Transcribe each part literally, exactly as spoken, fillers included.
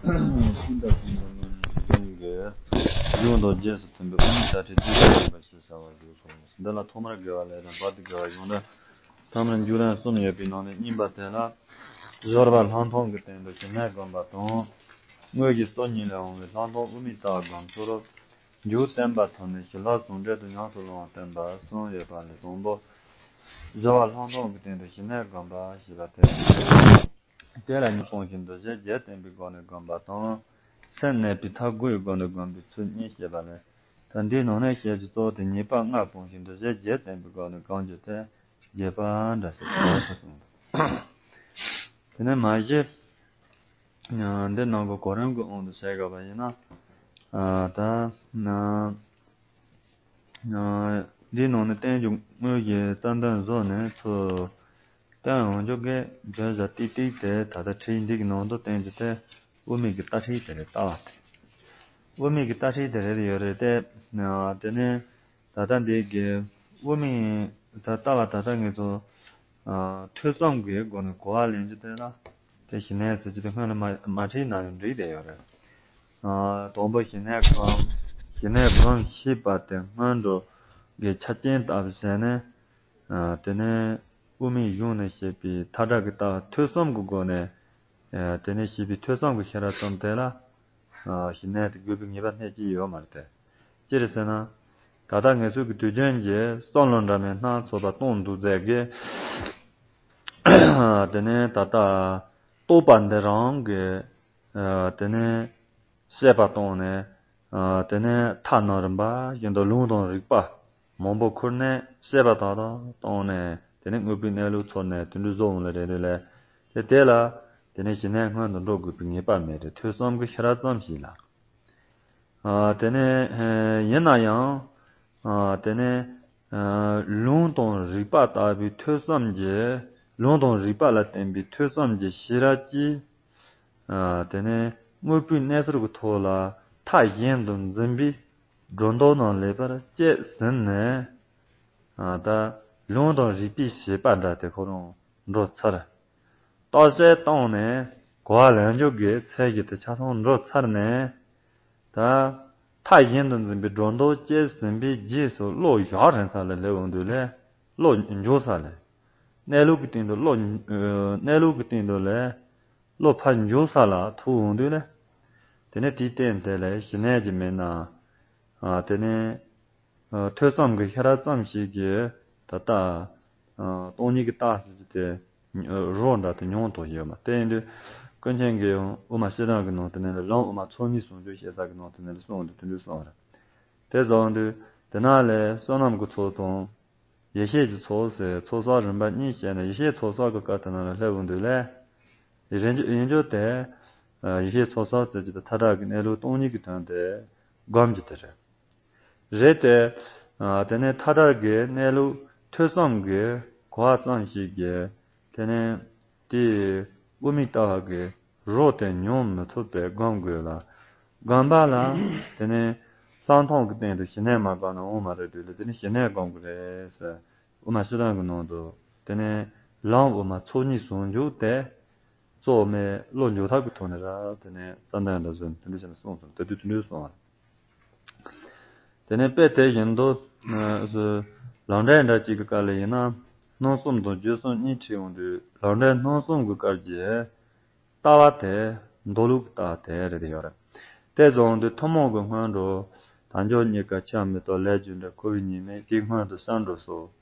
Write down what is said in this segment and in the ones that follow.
ཤིན་ཏུ་ཀུན་ཏུ་ནོར་ནས་ཀུན་གྱི་གཞུང་དང་རྗེས་སུ་མཐུན་པའི་དབུ་མའི་དར་ཁྲིད་ཐུགས་སུ་ཆུད་པ་ཞེས་བྱ་བ་བཞུགས་སོ། འདི་ལ་ཐོག་མར་དགེ་བ་ལས་དང་བར་དུ་དགེ་བ་གཞུང་དང་ཐ་མར་འཇུག་ལམ་གསུམ་ཡོད་པའི་ནང་ནས་གཉིས་པ་དེ་ལ། སྦྱོར་བ་ལྷག་མཐོང་གི་སྟེང་དུ་ཞི་གནས་བསྒོམ་པ་དང་། དངོས་ཀྱི་སྟོང་ཉིད་ལས་འོངས་པའི་ལྷག་མཐོང་དབུ་མའི་ལྟ་བ་བསྒོམ་ཚུལ། མཇུག་བསྟན་པ་ཐོབ་ནས་ཞི་ལྷག་ཟུང་འབྲེལ་དུ་ཉམས་སུ་བླང་བ་བསྟན་པ་གསུམ་ཡོད་པ་ལས་དང་པོ། སྦྱོར་བ་ལྷག་མཐོང་གི་སྟེང་དུ་ཞི་གནས་བསྒོམ་པ་ཞེས་པ་སྟེ། དེ་ལ་ཉོན་མོངས་པའི་འདུ་ཤེས་བརྒྱད་བསྟེན་པའི་སྒོ་ནས་བསྒོམ་པ་དང་། སེམས་གནས་པའི་མཐའ་དགུའི་སྒོ་ནས་བསྒོམ་པའི་ཚུལ་གཉིས་བཤད་པ་ལས། ད་འདིའི་ནང་ནས་བཤད་རྒྱུ་གཙོ་བོ་དེ་ཉེས་པ་ལྔ་སྤོང་ཞིང་འདུ་ཤེས་བརྒྱད་བསྟེན་པའི་སྒོ་ནས་བསྒོམ་རྒྱུ་དེ་རྒྱས་པ་འདྲ་ཞིག་གསུངས་འདུག་དེ་ནས་མ་གཞི། འདི་ནང་གི་གོ་རིམ་གྱི་དབང་དུ་བྱས་དགོས་པ་ཡིན་ན། ད་ན། འདིའི་ནང་ནས་བསྟན་རྒྱུ་དངོས་ཀྱི་རྩ་དོན་བཟོ་ནས་ཚུར་བསྟན་འོང་རྒྱུ་གི་བརྗོད་བྱ་ཏིག་ཏིག་དེ་ད་ལྟ་ཁྲིད་འདི་གི་ནང་དུ་བསྟན་རྒྱུ་དེ་དབུ་མའི་གི་ལྟ་ཁྲིད་དེ་རེད། ལྟ་བ་དེ་དབུ་མའི་གི་ལྟ་ཁྲིད་དེ་རེད་ཡོད་རེད་དེ། དེ་ནས་ད་ལྟ་འདི་གི་དབུ་མའི་ད་ལྟ་བ་ད་ལྟ་ངེད་ཚོ་ཐོས་བསམ་གྱི་སྒོ་ནས་གོ་བ་ལེན་རྒྱུ་དེ་ལ་དེ་ཞི་གནས་ཟེར་རྒྱུ་དེ་སྔོན་ལ་མ་མ་ཁྲིད་ན་ཡང་འགྲིག་བསྡད་ཡོད་རེད། དང་པོ་ཞི་གནས་སྒོམ། ཞི་གནས་སྒོམ་ཞེས་པ་དེ་སྔོན་འགྲོ་གི་ཆ་རྐྱེན་ལྟ་བུ་བྱས་ནས། དེ་ནས་དབུ་མའི་གཞུང་ནས་བཤད་པའི་མཐའ་དག་གི་ལྟ་བ་ཐོས་བསམ་གྱི་སྒོ་ནས། དེ་ནས་བཤད་པའི་ཐོས་བསམ་གྱི་ཤེས་རབ་ཙམ་དེ་ལ། ཞི་གནས་དེ་དགོས་པའི་ངེས་པ་རྙེད་ཀྱི་ཡོད་མ་རེད་དེ། ཅི་རེད་ཟེར་ན། ད་ལྟ་ངེད་ཚོ་གི་དུས་རྒྱུན་གྱི་བསམ་བློ་འདྲ་མིན་སྣ་ཚོགས་པ་གཏོང་འདུག་ཟེར་གི། དེ་ནས་ད་ལྟ་རྟོག་པ་འདི་རང་གི། དེ་ནས་བཤད་པ་བཏང་ནས། དེ་ནས་ཐ་ན་རིམ་པ་བཞིན་དུ་ལུང་དང་རིགས་པ་མང་པོ་ཁུར་ནས་བཤད་པ་དག་དང་བཏང་ནས་དེ་ནས་དངོས་པོའི་གནས་ལུགས་ཚོར་ནས་དེ་འདྲ་བཟོ་འོང་ལེ་རེད་དེ་ལས། དེ་དེ་ལ་དེ་ནས་ཞི་གནས་སྔོན་དུ་འགྲོ་དགོས་པའི་ངེས་པ་མེད་དེ་ཐོས་བསམ་གྱི་ཤེས་རབ་ཙམ་ཞིག་ལ། དེ་ནས་ཡིན་ན་ཡང་། དེ་ནས་ལུང་དང་རིགས་པ་ལྟ་བུའི་ཐོས་བསམ་གྱི། ལུང་དང་རིགས་པ་ལ་བརྟེན་པའི་ཐོས་བསམ་གྱི་ཤེས་རབ་ཀྱིས། དེ་ནས་དངོས་པོའི་གནས་ཚུལ་གྱི་ཐོག་ལ་མཐའ་གཞན་དུ་འཛིན་པའི་སྒྲོ་འདོགས་རྣམས་ལེགས་པར་བཅད་ཟིན་ནས། ད་ལུང་དང་རིགས་པའི་བྱེད་པ་འདྲ་དེ་ཁོ་རང་འགྲོ་ཚར། བརྟག་དཔྱད་བཏང་ནས་གོ་བ་ལེན་རྒྱུ་གི་ཚད་གཞི་དེ་ཆ་ཚང་འགྲོ་ཚར་ནས། ད་མཐའ་གཞན་དུ་འཛིན་པའི་སྒྲོ་འདོགས་བཅད་ཟིན་པའི་རྗེས་སུ་བློ་བཞག་རན་ས་ལ་སླེབས་འོང་དུས་ལས། བློ་འགྱོད་ས་ལས། གནས་ལུགས་ཀྱི་སྟེང་དུ་བློ། གནས་ལུགས་ཀྱི་སྟེང་དུ་ལས། བློ་ཕར་འགྱོད་ས་ལ་ཐུག་འོང་དུས་ལས། དེ་ནས་དེའི་སྟེང་དེ་ལས་ཞི་གནས་ཀྱི་མེད་ན། དེ་ནས། ཐོས་བསམ་གྱི་ཤེས་རབ་ཙམ་ཞིག་གིས་ད་ལྟ་སྟོང་ཉིད་ཀྱི་རྟགས་ཟེར་རྒྱུ་དེ་རོ་འདྲ་དེ་མྱོང་ཐུབ་ཡོད་མ་རེད། དེ་ཡིན་དུས་ཀུན་མཁྱེན་གྱིས་དབུ་མ་སྤྱིར་བཏང་གི་ནང་དེ་ནས་ལ་ལམ་དབུ་མ་ཚོགས་གཉིས་ཟུང་འཇུག་བཤད་ས་གི་ནང་དེ་ནས་ལ་གསུངས་འདུག་དེ་འདྲ་གསུངས་རེད། དེ་གསུངས་དུས་དེ་ནང་ལས་བསོད་ནམས་ཀྱི་ཚོགས་དང་ཡེ་ཤེས་ཀྱི་ཚོགས་ཟེར་ཚོགས་བསགས་རིམ་པ་གཉིས་བཤད་ནས་ཡེ་ཤེས་ཚོགས་བསགས་ཀྱི་སྐབས་དེ་ནང་ལ་སླེབས་འོང་དུས་ལས། ཡིན་རྒྱུ་དེ་ཡེ་ཤེས་ཚོགས་བསགས་ཟེར་རྒྱུ་དེ་མཐའ་དག་གི་གནས་ལུགས་སྟོང་ཉིད་ཀྱི་དོན་དེ་སྒོམ་རྒྱུ་དེ་རེད། རེད་དེ། དེ་ནས་མཐའ་དག་གི་གནས་ལུགས་ཐོས་བསམ་གྱི་གོ་བ་ཙམ་ཞིག་གིས་དེ་ནས་དེའི་དབུ་མའི་ལྟ་བ་གི་རོ་དེ་མྱོང་མི་ཐུབ་པས་སྒོམ་དགོས་ལ། སྒོམ་པ་ལ་དེ་ནས་ལྷག་མཐོང་གི་སྟེང་དུ་ཞི་གནས་མ་བསྒོམས་ན་འོང་མ་རེད་དུས་ལ་དེ་ནས་ཞི་གནས་སྒོམ་དགོས་རེད་ཟེར། དབུ་མ་སྤྱིར་བཏང་གི་ནང་དུ་དེ་ནས་ལམ་དབུ་མ་ཚོགས་གཉིས་ཟུང་འཇུག་དེ། གཙོ་བོ་མའི་བློ་འཇུག་ཐབས་ཀྱི་ཐོག་ནས་ར་དེ་ནས་རྩ་འདོན་འདྲ་བཟོས་དེ་འདྲ་བྱས་ནས་གསུངས་སོང་། དེ་དུས་དེ་འདྲ་གསུངས་པ། དེ་ནས་དཔེ་དེ་བཞིན་དུ། ལམ་འབྲས་འདྲ་གཅིག་གི་སྐབས་ལ་ཡིན་ན། སྣང་གསུམ་དང་བརྗོད་གསུམ་གཉིས་ཁྲིད་འོང་དུས་ལམ་འབྲས་སྣང་གསུམ་གྱི་སྐབས་ཀྱི་ལྟ་བ་དེ་མདོ་ལུགས་ཀྱི་ལྟ་བ་དེ་རེད་ཡོད་རེད། དེ་བཟུང་དུས་ཐུན་མོང་གི་སྔོན་འགྲོ། དལ་འབྱོར་རྙེད་དཀའ་ཆ་མེད་དོ་ལས་རྒྱུ་འབྲས་འཁོར་བའི་ཉེས་དམིགས་དེའི་སྔོན་དུ་བསམ་འགྲོ་སོགས།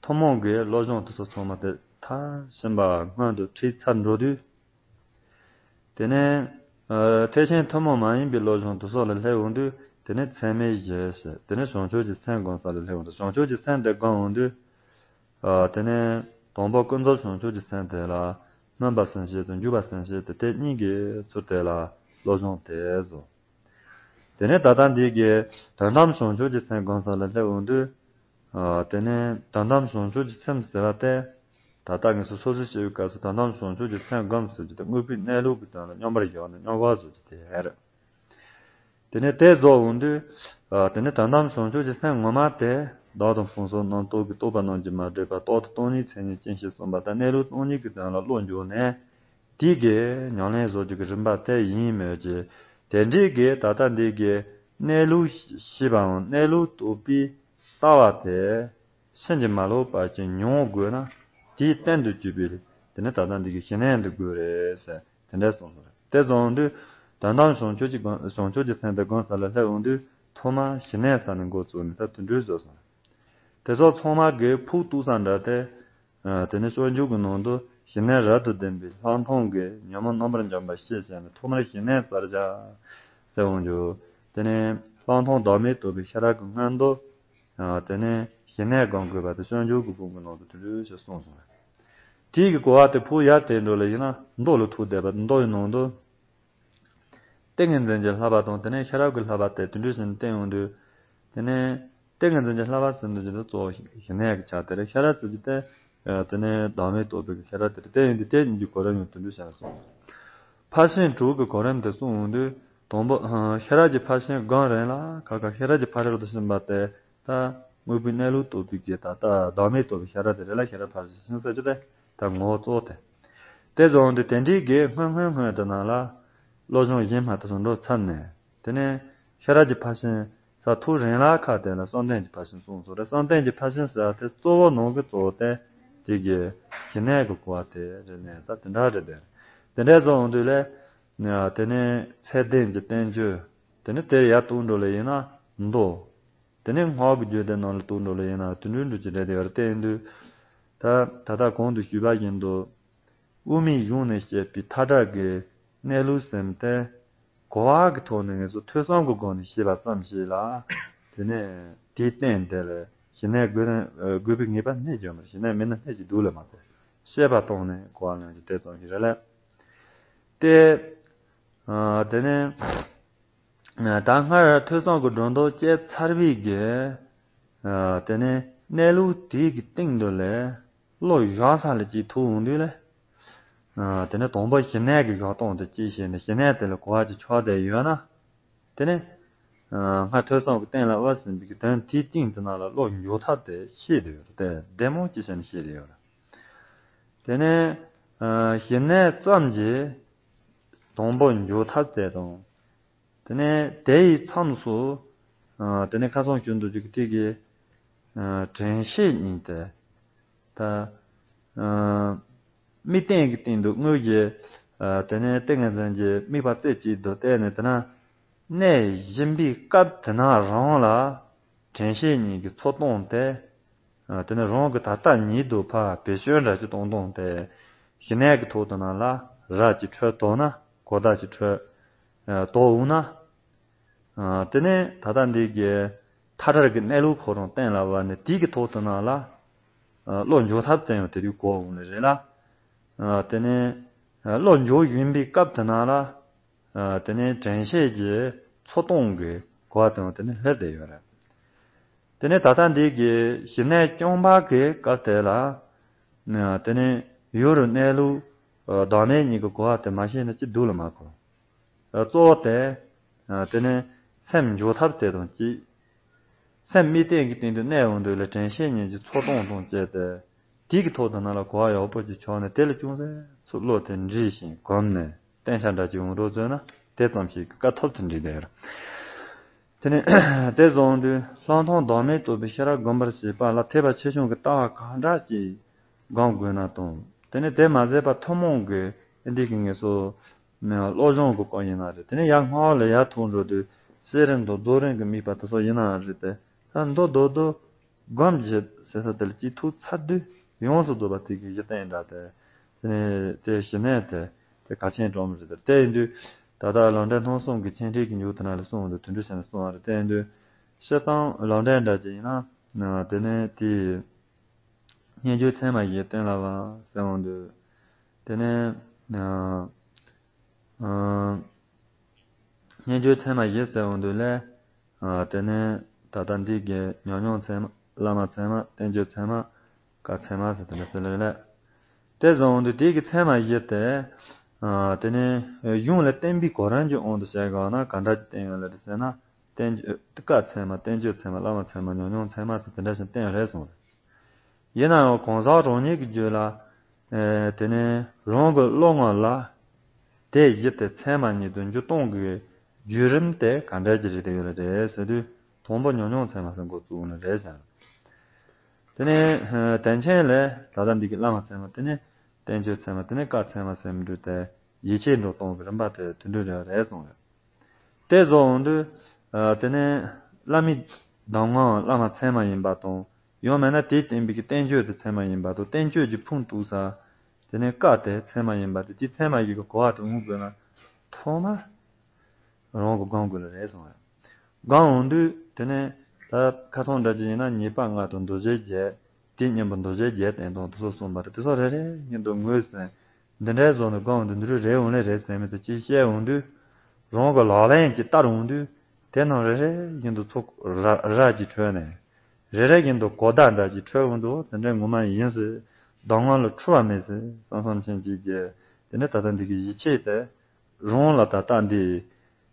ཐུན་མོང་གི་བློ་སྦྱོང་དེ་ཚོ་ཚང་མ་དེ་མཐར་ཕྱིན་པ་སྔོན་དུ་ཁྲིད་ཚར་འགྲོ་དུས། དེ་ནས། ཨ། ཐེག་ཆེན་ཐུན་མོང་མ་ཡིན་པའི་བློ་སྦྱོང་དེ་ཚོ་ལ་སླེབས་འོང་དུས་དེ་ནས་ཚད་མེད་བཞི་ཟེར་དེ་ནས་བྱང་ཆུབ་ཀྱི་སེམས་སྒོམ་ས་ལ་སླེབས་འོང་དུས་བྱང་ཆུབ་ཀྱི་སེམས་དེ་སྒོམ་འོང་དུས། ཨ། དེ་ནས་དང་པོ་ཀུན་རྫོབ་བྱང་ཆུབ་ཀྱི་སེམས་དེ་ལ་སྨོན་པ་སེམས་བསྐྱེད་དང་འཇུག་པ་སེམས་བསྐྱེད་དེ་དེ་གཉིས་ཀྱི་ཚུལ་དེ་ལ་བློ་སྦྱོང་དེ་བཟོ། དེ་ནས་ད་ལྟ་འདི་གའི་དོན་དམ་བྱང་ཆུབ་ཀྱི་སེམས་སྒོམ་ས་ལ་སླེབས་འོང་དུས། ཨ། དེ་ནས་དོན་དམ་བྱང་ཆུབ་ཀྱི་སེམས་ཟེར་བ་དེ། ད་ལྟ་ངེད་ཚོ་སོ་སོ་སྐྱེ་བོའི་སྐབས་སུ་དོན་དམ་བྱང་ཆུབ་ཀྱི་སེམས་སྒོམ་ཟེར་རྒྱུ་དེ་དངོས་པོའི་གནས་ལུགས་ཀྱི་དོན་ལ་སྙོམས་པར་བཞག་ནས་སྙོམས་པར་བཟོ་རྒྱུ་དེ་རེད། དེ་ནས་དེ་རྫོགས་འོང་དུས། ཨ། དེ་ནས་དོན་དམ་བྱང་ཆུབ་ཀྱི་སེམས་ངོ་མ་དེ་བདག་དང་ཕུང་སོགས་རྣམ་རྟོག་གི་རྟོག་པ་རྣམས་ཀྱིས་མ་དྲིས་པ་རྟག་ཏུ་སྟོང་ཉིད་མཚན་ཉིད་ཅན་ཞེས་གསུངས་པ་ལྟར་གནས་ལུགས་སྟོང་ཉིད་ཀྱི་དོན་ལ་བློ་འཇུག་ནས། དེ་གའི་ཉམས་ལེན་བཟོ་རྒྱུ་གི་རིམ་པ་དེ་ཡིན་མོད་ཀྱི། དེ་འདྲའི་གི་ད་ལྟ་འདི་གའི་གནས་ལུགས་ཤེས་པའམ་གནས་ལུགས་རྟོགས་པའི་ལྟ་བ་དེ་ཕྱིན་ཅི་མ་ལོག་པ་ཅིག་མྱོང་དགོས་ན། དེའི་རྟེན་དུ་གྱུར་པའི་དེ་ནི་ད་ལྟ་འདི་གའི་ཞི་གནས་འདི་དགོས་རེད་ཟེར། དེ་འདྲ་གསུངས་སོང་། དེ་གསུངས་དུས་དོན་དམ་བྱང་ཆུབ་ཀྱི་སྒོམ་བྱང་ཆུབ་ཀྱི་སེམས་དེ་སྒོམ་ས་ལ་སླེབས་འོང་དུས་ཐོག་མར་ཞི་གནས་ས་ནས་འགོ་བཙུགས་ནས་ད་དེ་འདྲ་བཟོས་སོང་། དེ་ཚོ་ཚང་མ་གི་ཕུགས་གཏུགས་ས་འདྲ་དེ། ཨ། དེ་ནས་སྤྱོད་འཇུག་གི་ནང་དུ་ཞི་གནས་རབ་ཏུ་ལྡན་པའི་ལྷག་མཐོང་གིས་ཉོན་མོངས་རྣམ་པར་འཇོམས་པ་ཤེས་བྱས་ནས་ཐོག་མར་ཞི་གནས་བསྩལ་བྱ་ཟེར་འོང་རྒྱུ། དེ་ནས་ལྷག་མཐོང་བདག་མེད་རྟོགས་པའི་ཤེས་རབ་ཀྱི་སྔོན་དུ། ཨ། དེ་ནས་ཞི་གནས་སྒོམ་དགོས་པ་དེ་སྤྱོད་འཇུག་གི་འབུམ་གྱི་ནང་དུ་དེ་འདྲ་ཞིག་གསུངས་སོང་བས། དེའི་གི་གོ་བ་དེ་ཕུགས་ཡར་དེད་འགྲོ་ལ་ཡིན་ན་མདོ་ལ་ཐུག་བསྡད་པ་མདོ་ཡི་ནང་དུ། ཏིང་ངེ་འཛིན་གྱི་བསླབ་པ་དང་དེ་ནས་ཤེས་རབ་ཀྱི་བསླབ་པ་དེ་དེ་འདྲ་བཞིན་བསྟན་ཡོང་དུས། དེ་ནས་ཏིང་ངེ་འཛིན་གྱི་བསླབ་པ་ཟེར་འདུག་ཅིག་ཏུ་གཙོ་བོ་ཞི་གནས་ཀྱི་ཆ་དེ་རེད། ཤེས་རབ་ཟེར་རྒྱུ་དེ། ཨ། དེ་ནས་བདག་མེད་རྟོགས་པའི་ཤེས་རབ་དེ་རེད། དེ་ཡིན་དུས་དེ་གཉིས་ཀྱི་གོ་རིམ་ཡང་དེ་འདྲ་བྱས་ནས་གསུངས། ཕར་ཕྱིན་དྲུག་གི་གོ་རིམ་དེ་གསུངས་ཡོང་དུས་དང་པོ། ཨ། ཤེས་རབ་ཀྱི་ཕར་ཕྱིན་སྒོམ་རན་ལ་ཁ་ཁ་ཤེས་རབ་ཀྱི་ཕ་རོལ་ཏུ་ཕྱིན་པ་དེ། ད་དངོས་པོའི་གནས་ལུགས་རྟོགས་པའི་གི་ད་ལྟ་བདག་མེད་རྟོགས་པའི་ཤེས་རབ་དེ་རེད་ལ། ཤེས་རབ་ཕར་ཕྱིན་ཟེར་རྒྱུ་དེ་ད་ངོ་བོ་གཙོ་བོ་དེ། དེ་བཟུང་སྟེ་དེ་འདྲའི་གི་སྔོན་སྔོན་སྔོན་དུ་ན་ལ་བློ་སྦྱོང་གཞན་མ་དེ་ཚོ་འགྲོ་ཚར་ནས། དེ་ནས་ཤེས་རབ་ཀྱི་ཕར་ཕྱིན་ས་ཐུག་རན་ལ་ཁ་དེ་ལ་བསམ་གཏན་གྱི་ཕར་ཕྱིན་གསུངས་སོང་རེད། བསམ་གཏན་གྱི་ཕར་ཕྱིན་ཟེར་དེ་གཙོ་བོ་ནང་གི་གཙོ་བོ་དེ་དེ་གི་ཞི་གནས་ཀྱི་གོ་བ་དེ་རེད་ནས་ད་དེ་འདྲ་རེད། དེ་དེ་འདྲའི་བཟུང་དུས་ལས། དེ་ནས་ཚད་ལྡན་གྱི་བསྟན་བཅོས། དེ་ནས་དེར་ཡར་གཏུག་འགྲོ་ལ་ཡིན་ན་མདོ། དེ་ནས་སྔགས་ཀྱི་རྒྱུད་སྡེ་ནང་ལ་གཏུག་འགྲོ་ལ་ཡིན་ན་དེ་འདྲའི་འགྲོ་གི་རེད་དེ་ཡོད་རེད། དེ་ཡིན་དུས་ད་ད་ལྟ་གོང་དུ་ཞུས་པ་བཞིན་དུ་དབུ་མའི་གཞུང་ནས་བཤད་པའི་མཐའ་དག་གི་གནས་ལུགས་ཟེར་དེ་གོ་བ་གི་ཐོག་ནས་ངེས་སུ་ཐོས་བསམ་གྱི་སྒོ་ནས་ཤེས་པ་ཙམ་ཞིག་ལ། དེ་ནས་དེའི་སྟེང་དེ་ལ་ཞི་གནས་དགོས་དགོས་པའི་ངེས་པ་སྣེ་གཅིག་མ་རེད། ཞི་གནས་མེད་ན་སྣེ་གཅིག་འདུག་ལ་མ་ཟད་ཤེས་པ་ཐོག་ནས་གོ་བ་ལོན་རྒྱུ་དེ་ཙམ་ཞིག་རེད་ལ། དེ། ཨ། དེ་ནས། ཨ། ད་སྔར་ཐོས་བསམ་གྱི་སྒྲོ་འདོགས་བཅད་ཚར་བའི་གི། ཨ། དེ་ནས་གནས་ལུགས་དེའི་གི་སྟེང་དུ་ལས་བློ་བཞག་ས་ལ་ཅིག་ཐུག་འོང་དུས་ལས། ཨ། དེ་ནས་དང་པོ་ཞི་གནས་ཀྱི་བཞག་སྟངས་དེ་ཅིག་བྱས་ནས་ཞི་གནས་དེ་ལ་གོ་བ་ཅིག་ཆགས་བསྡད་ཡོད་ན། དེ་ནས། ཨ། སྔར་ཐོས་བསམ་གྱི་སྟེང་ལ་དབབ་ཟིན་པའི་གི་དོན་དེའི་སྟེང་དུ་ན་ལ་བློ་འཇོག་ཐབས་དེ་ཤེས་བསྡད་ཡོད་རེད། དེ་བདེ་མོ་ཅིག་བྱས་ནས་ཤེས་བསྡད་ཡོད་རེད། དེ་ནས། ཨ། ཞི་གནས་ཙམ་གྱིས་དང་པོ་འཇོག་ཐབས་དེ་དང་། དེ་ནས་དེ་ཡི་མཚམས་སུ། ཨ། དེ་ནས་ཁ་སང་ཞུས་འདུག་ཅིག་དེ་གི། ཨ། དྲན་ཤེས་གཉིས་དེ། ད། ཨ། དམིགས་རྟེན་གྱི་སྟེང་དུ་དངོས་ཀྱི། ཨ། དེ་ནས་ཏིང་ངེ་འཛིན་གྱི་དམིགས་པ་རྩེ་གཅིག་ཏུ་གཏད་ནས་དེ་ན། གནས་གཞན་པའི་སྐབས་དེ་ན་རང་ལ་དྲན་ཤེས་གཉིས་ཀྱི་ཚོགས་སྟངས་དེ། ཨ། དེ་ནས་རང་གི་ད་ལྟ་ཉིད་དུ་ཕར་བེད་སྤྱོད་འདྲ་ཅིག་གཏོང་སྟངས་དེ། ཞི་གནས་ཀྱི་ཐོག་ཏུ་ན་ལ་ར་ཅིག་འཕྲོད་དོ་ན་གོ་བརྡ་ཅིག་འཕྲོད། ཨ། དོ་འོང་ན། ཨ། དེ་ནས་ད་ལྟ་འདི་གི་མཐའ་བྲལ་གྱི་གནས་ལུགས་ཁོ་རང་གཏན་ལ་དབབ་ནས་དེ་གི་ཐོག་ཏུ་ན་ལ། ཨ། བློ་འཇོག་ཐབས་དེ་ཡང་དེ་དུས་གོ་འོང་ནི་རེད་ལ། ཨ། དེ་ནས། ཨ། བློ་འཇོག་བཞིན་པའི་སྐབས་དེ་ན་ལ། ཨ། དེ་ནས་དྲན་ཤེས་ཀྱི་ཚོགས་སྟངས་ཀྱི་གོ་བ་དེ་ཡང་དེ་ནས་སླེབས་བསྡད་ཡོད་རེད། དེ་ནས་ད་ལྟ་འདི་གི་ཞི་གནས་རྐྱང་པ་གི་སྐབས་དེ་ལ། ཨ། དེ་ནས་ཡུལ་རུ་གནས་ལུགས། ཨ། བདག་མེད་གཉིས་ཀྱི་གོ་བ་དེ་མ་ཤེས་ན་ཅི་འདུག་ལ་མ་གོ། ཨ། གཙོ་བོ་དེ། ཨ། དེ་ནས་སེམས་འཇོག་ཐབས་དེ་དང་གཅིག་སེམས་དམིགས་རྟེན་གྱི་སྟེང་དུ་གནས་འོང་དུས་ལ་དྲན་ཤེས་གཉིས་ཀྱི་ཚོགས་སྟངས་དང་བཅས་ཏེ། དེ་གི་ཐོག་ཏུ་ན་ལ་གོ་བ་ཡག་པོ་ཅིག་ཆགས་ནས་དེ་ལ་ཅུང་ཟད་ཚུར་བློ་དེ་འདྲིས་ཤིང་གོམས་ནས་བརྟན་ཆ་འདྲ་ཅིག་འོང་རོགས་བཟོས་ན་དེ་ཙམ་ཞིག་གི་དཀའ་ཐུབ་ཏུ་འགྲིག་བསྡད་ཡོད་རེད། དེ་ནས་དེ་བཟུང་དུས་ལྷག་མཐོང་བདག་མེད་རྟོགས་པའི་ཤེས་རབ་སྒོམ་པར་བྱེད་པ་ལ་ཐེག་པ་ཆེ་ཆུང་གི་ལྟ་བ་གང་འདྲ་ཅིག་སྒོམ་དགོས་ན་དང་། དེ་ནས་དེ་མ་ཟད་པ་ཐུན་མོང་གི་འདི་གི་ངེས་སོ། ནས་བློ་སྦྱོང་གི་སྐོར་ཡིན་ན་རེད། དེ་ནས་ཡར་སྔ་བ་ལ་ཡར་ཐུག་འགྲོ་དུས་བསིལ་རིམ་དང་རྡོ་རིང་གི་དམིགས་པ་དེ་ཚོ་ཡིན་ནའང་རེད་དེ། ད་མདོ་རྡོ་རྡོ་སྒོམ་བྱེད་ཟེར་ས་དེ་ལ་གཅིག་ཐུག་ཚར་དུས་ཡོངས་སུ་རྫོགས་པ་དེ་གི་གཞི་རྟེན་འདྲ་དེ། དེ་ནས་དེ་གཞི་གནས་དེ་དེ་གལ་ཆེན་གྲོགས་མོ་རེད་དེ། དེ་ཡིན་དུས་ད་ལྟ་ལམ་འབྲས་སྣང་གསུམ་གྱི་ཆེ་འབྲིང་གི་མཇུག་དེ་ན་ལ་གསུངས་འདུག་དེ་འདྲ་བྱས་ནས་གསུངས་པ་རེད། དེ་ཡིན་དུས་སྤྱིར་བཏང་ལམ་འབྲས་འདྲ་ཅིག་ཡིན་ན་དེ་ནས་དེ། སྙན་བརྒྱུད་ཚད་མ་བཞི་གཏན་ལ་དབབ་ཟེར་འོང་དུས། དེ་ནས། ཨ། ཨ། སྙན་བརྒྱུད་ཚད་མ་བཞི་ཟེར་འོང་དུས་ལས། ཨ། དེ་ནས་ད་ལྟ་འདི་གའི་ཉམས་མྱོང་ཚད་མ། བླ་མ་ཚད་མ། བསྟན་བཅོས་ཚད་མ། བཀའ་ཚད་མ་ཟེར་དེ་འདྲ་ཟེར་ལེ་ལེ། དེ་ཟེར་འོང་དུས་དེ་གི་ཚད་མ་བཞི་དེ། ཨ། དེ་ནས་གཞུང་ལ་བསྟན་པའི་གོ་རིམ་གྱི་དབང་དུ་བྱས་དགོས་ན་ག་འདྲ་ཅིག་བསྟན་ཡོད་ལེ་རེད་ཟེར་ན། བསྟན་བཅོས། བཀའ་ཚད་མ། བསྟན་བཅོས་ཚད་མ། བླ་མ་ཚད་མ། ཉམས་མྱོང་ཚད་མ་ཟེར་དེ་འདྲ་ཞིག་བསྟན་ཡོད་རེད་གསུངས་རེད། ཡིན་ན་ཡང་གང་ཟག་རང་ཉིད་ཀྱི་རྒྱུད་ལ། ཨེ། དེ་ནས་རང་གི་བློ་ངོ་ལ་དེ་བཞི་དེ་ཚད་མ་ཉིད་དུ་འགྱུར་གཏོང་གི་བརྒྱུད་རིམ་དེ་ག་འདྲ་ཅིག་རེད་དེ་ཡོད་རེད་ཟེར་དུས། དང་པོ་ཉམས་མྱོང་ཚད་མ་ཟེར་འགོ་བཙུགས་ནི་རེད་ཟེར། དེ་ནས་ཨེ། དོན་ཆེན་ལས་ད་ལྟ་འདི་གི་བླ་མ་ཚད་མ། དེ་ནས་བསྟན་བཅོས་ཚད་མ། དེ་ནས་བཀའ་ཚད་མ་ཟེར་མི་འདྲ་དེ་ཡིད་ཆེས་འགྲོ་གཏོང་གི་རིམ་པ་དེ་དེ་འདྲ་རེད་རེད་གསུངས་རེད། དེ་བཟོ་འོང་དུས། ཨ། དེ་ནས་བླ་མའི་གདམས་ངག་བླ་མ་ཚད་མ་ཡིན་པ་དང་། ཡང་མིན་ན་དེས་བསྟན་པའི་གི་བསྟན་བཅོས་དེ་ཚད་མ་ཡིན་པ་དང་། བསྟན་བཅོས་ཀྱི་ཕུང་གཏུགས་ས། དེ་ནས་བཀའ་དེ་ཚད་མ་ཡིན་པ་དེ། དེ་ཚད་མ་ཡིན་གྱི་གོ་བ་དེ་འོང་དགོས་ན། ཐོག་མར་རང་གིས་སྒོམ་དགོས་ལ་རེད་གསུངས་རེད། སྒོམ་འོང་དུས་དེ་ནས་ད་ཁ་སང་འདྲ་ཅིག་ཡིན་ན་ཉེས་པ་ལྔ་དང་འདུ་བྱེད་བརྒྱད། དེའི་གཉེན་པོ་འདུ་བྱེད་བརྒྱད་བསྟན་སྟངས་དེ་ཚོ་གསུངས་པ་རེད། དེ་ཚོ་རེ་རེ་བཞིན་དུ་ངོས་ཟིན། འདི་འདྲའི་བཟོ་ནས་སྒོམ་འོང་དུས་འདི་འདྲ་རེད་འོང་ལེ་རེད་ཟེར་མི་དེ་ཅིག་བཤད་འོང་དུས། རང་གི་ལག་ལེན་གྱིས་བསྟར་འོང་དུས། དེ་རྣམས་རེ་རེ་བཞིན་དུ་ཚོགས་ར་ར་གྱིས་འཕྲོས་ནས། རེ་རེ་བཞིན་དུ་གོ་བརྡ་འདྲ་ཅིག་འཕྲོད་འོང་དུས། དེ་འདྲའི་ངོ་མ་ཡིན་ཟེར། གདམས་ངག་ལ་འཁྲུལ་བ་མེད་ཟེར་བསམ་བསམ་ཤེས་ཀྱི་རྒྱུ། དེ་ནས་ད་ལྟ་འདི་གི་ཡིད་ཆེས་དེ། རང་ལ་ད་ལྟ་འདི་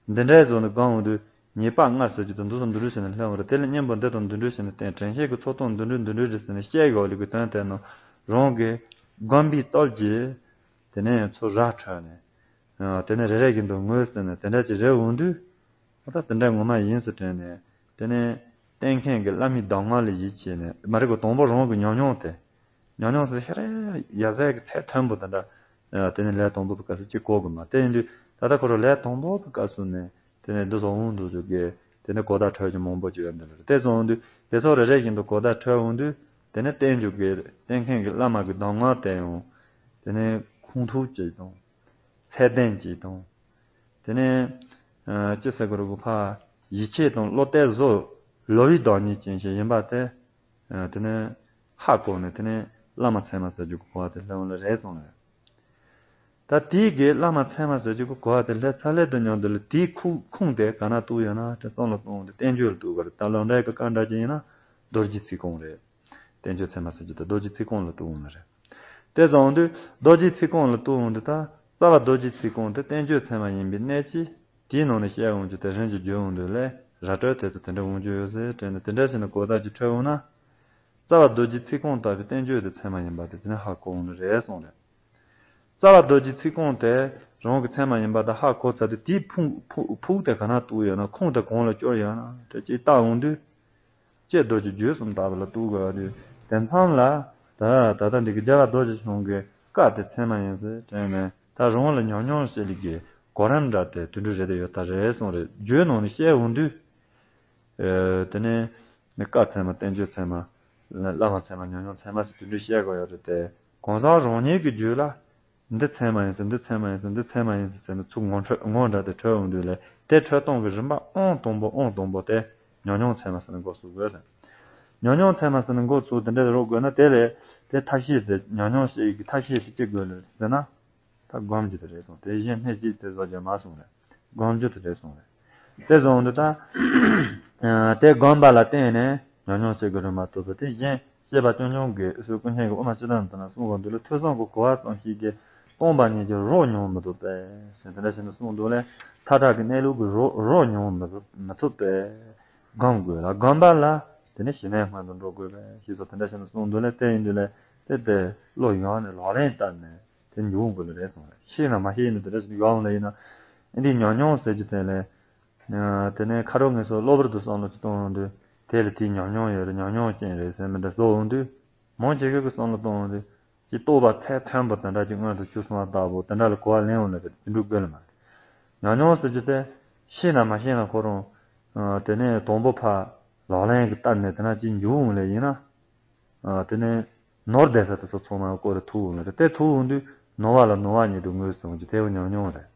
འདི་འདྲའི་བཟོ་ནས་སྒོམ་འོང་དུས། ཉེས་པ་ལྔ་ཟེར་རྒྱུ་དེ་འདུག་སེ་འདི་འདྲ་བྱས་ནས་སླེབས་འོང་རེད། དེ་ལ་གཉེན་པོ་འདི་དང་འདི་འདྲ་བྱས་ནས་བསྟན། དྲན་ཤེས་ཀྱི་ཚོགས་དང་འདི་འདྲ་འདི་འདྲ་རེད་ཟེར་ནས་བཤད་དགོས་ལུགས་ཀྱི་དོན་དེ་ནི། རང་གིས་སྒོམ་པའི་སྟོབས་ཀྱིས་དེ་ནས་ཚུར་ར་འཕྲོད་ནས། ཨ། དེ་ནས་རེ་རེ་བཞིན་དུ་ངོས་ཟིན་ནས་དེ་འདྲ་ཅིག་རེད་འོང་དུས། ད་དེ་འདྲ་ངོ་མ་ཡིན་ཟེར་དྲན་ནས། དེ་ནས་བསྟེན་མཁན་གྱི་བླ་མའི་གདམས་ངག་ལ་ཡིད་ཆེས་ནས། མ་རེད་གོ། དང་པོ་རང་གི་ཉམས་མྱོང་དེ། ཉམས་མྱོང་ཟེར་ཤ་རེ་ཡ་ཟེར་གྱི་ཚད་མཐོན་པོ་དེ་འདྲ། ཨ། དེ་ནས་ལས་དང་པོ་པའི་སྐབས་སུ་ཅིག་གོ་གི་མ། དེ་ཡིན་དུས་ད་ལྟ་ཁོ་རང་ལས་དང་པོ་པའི་སྐབས་སུ་ནས། དེ་ནས་འདི་བཟོ་འོང་དུས་ཚོད་ཀྱི། དེ་ནས་གོ་བརྡ་འཕྲོད་ཀྱི་མང་པོ་ཅིག་ཡོད་འདི་རེད། དེ་བཟོ་འོང་དུས་དེ་ཚོ་རེ་རེ་བཞིན་དུ་གོ་བརྡ་འཕྲོད་འོང་དུས། དེ་ནས་བསྟེན་རྒྱུ་གི་བསྟེན་མཁན་གྱི་བླ་མ་གི་གདམས་ངག་དེ་ཡང་། དེ་ནས་ཁུངས་ཐུབ་ཅིག་དང་། ཚད་ལྡན་ཅིག་དང་། དེ་ནས་ཨ། ཅི་ཟེར་དགོས་རེད་གོ། ཕར་ཡིད་ཆེས་དང་བློ་གཏད་བཟོ་ལོ་བའི་བདག་ཉིད་ཅན་ཞིག་ཡིན་པ་དེ། ཨ། དེ་ནས་ཧ་གོ་ནས། དེ་ནས་བླ་མ་ཚད་མ་ཟེར་རྒྱུ་གི་གོ་བ་དེ་སླེབས་འོང་ལེ་རེད་གསུངས་རེད། ད་དེའི་གི་བླ་མ་ཚད་མ་ཟེར་རྒྱུ་གི་གོ་བ་དེ་སླེབས་ཚར་ལེ་དུས་སྙམ་དུས་ལ། དེའི་ཁུངས་ཁུངས་དེ་ག་ན་གཏུགས་ཡོད་ན་དེ་བསམ་བློ་གཏོང་དུས། བསྟན་བཅོས་ལ་གཏུགས་པ་རེད། ད་ལམ་འབྲས་ཀྱི་བཀའ་འདྲ་ཅིག་ཡིན་ན་རྡོ་རྗེའི་ཚིག་རྐང་རེད། བསྟན་བཅོས་ཚད་མ་ཟེར་རྒྱུ་དེ་རྡོ་རྗེའི་ཚིག་རྐང་ལ་གཏུགས་འོང་ལེ་རེད། དེ་བཟོ་འོང་དུས་རྡོ་རྗེའི་ཚིག་རྐང་ལ་གཏུགས་འོང་དུས། ད་རྩ་བ་རྡོ་རྗེའི་ཚིག་རྐང་དེ་བསྟན་བཅོས་ཚད་མ་ཡིན་པའི་གནད་ཀྱིས། དེའི་ནང་ནས་བཤད་འོང་རྒྱུ་དེ་རིམ་གྱིས་བརྗོད་འོང་དུས་ལས། ར་སྤྲོད་དེ་ཚོ་དེ་འདྲ་འོང་རྒྱུ་ཡོད་ཟེར་དྲན་ནས། དེ་འདྲ་བྱས་ནས་གོ་བརྡ་ཅིག་འཕྲོད་འོང་ན། རྩ་བ་རྡོ་རྗེའི་ཚིག་རྐང་ལྟ་བུའི་བསྟན་བཅོས་དེ་ཚད་མ་ཡིན་པ་དེ་དེ་ནས་ཧ་གོ་འོང་ནི་རེད་གསུངས་རེད། རྩ་བ་རྡོ་རྗེའི་ཚིག་རྐང་དེ་རང་གི་ཚད་མ་ཡིན་པ་དེ་ཧ་གོ་ཚར་དུས། དེའི་ཕུགས་ཕུགས་ཕུགས་དེ་ག་ན་གཏུགས་ཡོད་ན། ཁུངས་དེ་གང་ལ་སྐྱོར་ཡོད་ན་དེ་ཅིག་བལྟ་འོང་དུས། ཅེས་རྡོ་རྗེ་རྒྱུད་གསུམ་ལྟ་བུ་ལ་གཏུགས་དགོས་པ་དེ། དེ་མཚམས་ལ་ད་ད་ལྟ་འདི་གི་རྒྱལ་བ་རྡོ་རྗེ་འཆང་གི་བཀའ་དེ་ཚད་མ་ཡིན་ཟེར་དྲན་ནས། ད་རང་ལ་ཉམས་མྱོང་བྱེད་ལུགས་ཀྱི་གོ་རིམ་འདྲ་དེ་དེ་འདྲ་རེ་རེ་ཡོད་ད་རེད་གསུངས་རེད། རྒྱུད་ནང་ནས་བཤད་འོང་དུས། ཨེ། དེ་ནས་ནི་བཀའ་ཚད་མ། བསྟན་བཅོས་ཚད་མ། བླ་མ་ཚད་མ། ཉམས་མྱོང་ཚད་མ་ཟེར་དེ་འདྲ་བཤད་དགོས་ཡོད་རེད་དེ། གང་ཟག་རང་ཉིད་ཀྱི་རྒྱུད་ལ་འདི་ཚད་མ་ཡིན་ཟེར། འདི་ཚད་མ་ཡིན་ཟེར། འདི་ཚད་མ་ཡིན་ཟེར་ཟེར་ནས་ཚུར་ངོ་འཕྲོད་ངོ་འདྲ་དེ་འཕྲོད་འོང་དུས་ལས། དེ་འཕྲོད་སྟངས་ཀྱི་རིམ་པ་ཨང་དང་པོ་ཨང་དང་པོ་དེ་ཉམས་མྱོང་ཚད་མ་ཟེར་ནས་འགོ་ཚུགས་དགོས་ཟེར། ཉམས་མྱོང་ཚད་མ་ཟེར་ནས་འགོ་ཚུགས་དེ་འདྲ་རོགས་དགོས་ན། དེ་ལས་དེ་ཐབས་ཤེས་དེ། ཉམས་མྱོང་བྱེད་ཀྱི་ཐབས་ཤེས་དེ་ཅི་དགོས་ལ་ཟེར་ན། ད་སྒོམ་རྒྱུ་དེ་རེད་གསུངས། དེ་གཞན་སྣེ་གཅིག་དེ་བཟོ་རྒྱུ་མ་གསུངས་རེད། སྒོམ་རྒྱུ་དེ་རེད་གསུངས་རེད། དེ་བཟོ་འོང་དུས་ད། ཨ། དེ་སྒོམ་པ་ལ་བརྟེན་ནས་ཉམས་མྱོང་བྱེད་དགོས་རེད་མ་གཏོགས། དེ་གཞན་སྐྱེས་པ་སྐྱོང་སྐྱོང་གི་སུ་ཀུན་མཁྱེན་གྱི་དབུ་མ་སྤྱི་དོན་དེ་ན་གསུངས་པ་འདི་ལ་ཐོས་བསམ་གྱི་གོ་བ་ཙམ་ཞིག་གིས་སྟོང་པ་ཉིད་ཀྱི་རོ་མྱོང་མི་ཐུབ་པས་ཟེར། དེ་འདྲ་བྱས་ནས་གསུངས་འདུག་ལས། མཐའ་དག་གི་གནས་ལུགས་ཀྱི་རོ་རོ་མྱོང་མི་ཐུབ་མི་ཐུབ་པས། སྒོམ་དགོས་ལ། སྒོམ་པ་ལ་དེ་ནི་ཞི་གནས་སྔོན་དུ་འགྲོ་དགོས་པས་ཞེས་སོགས་དེ་འདྲ་བྱས་ནས་གསུངས་འདུག་ལས། དེ་ཡིན་དུས་ལས་དེ་དེ་བློ་ཡངས་ནས་ལག་ལེན་བསྟར་ནས། དེ་འགྱུར་འོང་དགོས་ལ་རེད་གསུངས་རེད། ཤེས་ན་མ་ཤེས་ན་དེ་འདྲ་ཞིག་ཡོང་ལ་ཡིན་ན། འདི་ཉམས་མྱོང་ཟེར་རྒྱུ་དེ་ལས། ཨ། དེ་ནས་ཁ་རོག་ངེས་སོ་གློ་བུར་དུ་བསམ་བློ་ཅིག་གཏོང་ཡོང་དུས། དེ་ལ་དེའི་ཉམས་མྱོང་ཡོད་རེད། ཉམས་མྱོང་ཅན་རེད་ཟེར་མི་འདྲ་བཟོ་འོང་དུས། མང་ཆེ་གེ་གི་བསམ་བློ་གཏོང་འོང་དུས། ཅིག་རྟོགས་པ་ཚད་མཐོན་པོ་དེ་འདྲ་ཅིག་མངོན་དུ་གྱུར་སོང་བ་ལྟ་བུ་དེ་འདྲ་ལ་གོ་བ་ལེན་འོང་ལ་དེ་འགྲུབ་དགོས་ལ་མ་རེད། ཉམས་མྱོང་ཟེར་རྒྱུ་དེ་ཤེས་ན་མ་ཤེས་ན་ཁོ་རང་། ཨ། དེ་ནས་དང་པོ་ཕར་ལག་ལེན་གྱི་སྟབས་ནས་དེ་འདྲ་ཅིག་འགྱུར་འོང་ལ་ཡིན་ན། ཨ། དེ་ནས་ནོར་བསྡད་ས་དེ་ཚོ་ཚང་མ་སྐོར་རེ་ཐུག་འོང་ལ་རེད། དེ་ཐུག་འོང་དུས་ནོར་བ་ལ་ནོར་བ་ཉིད་དུ་ངོས་བཟུང་རྒྱུ་དེ་བོ་ཉམས་མྱོང་རེད།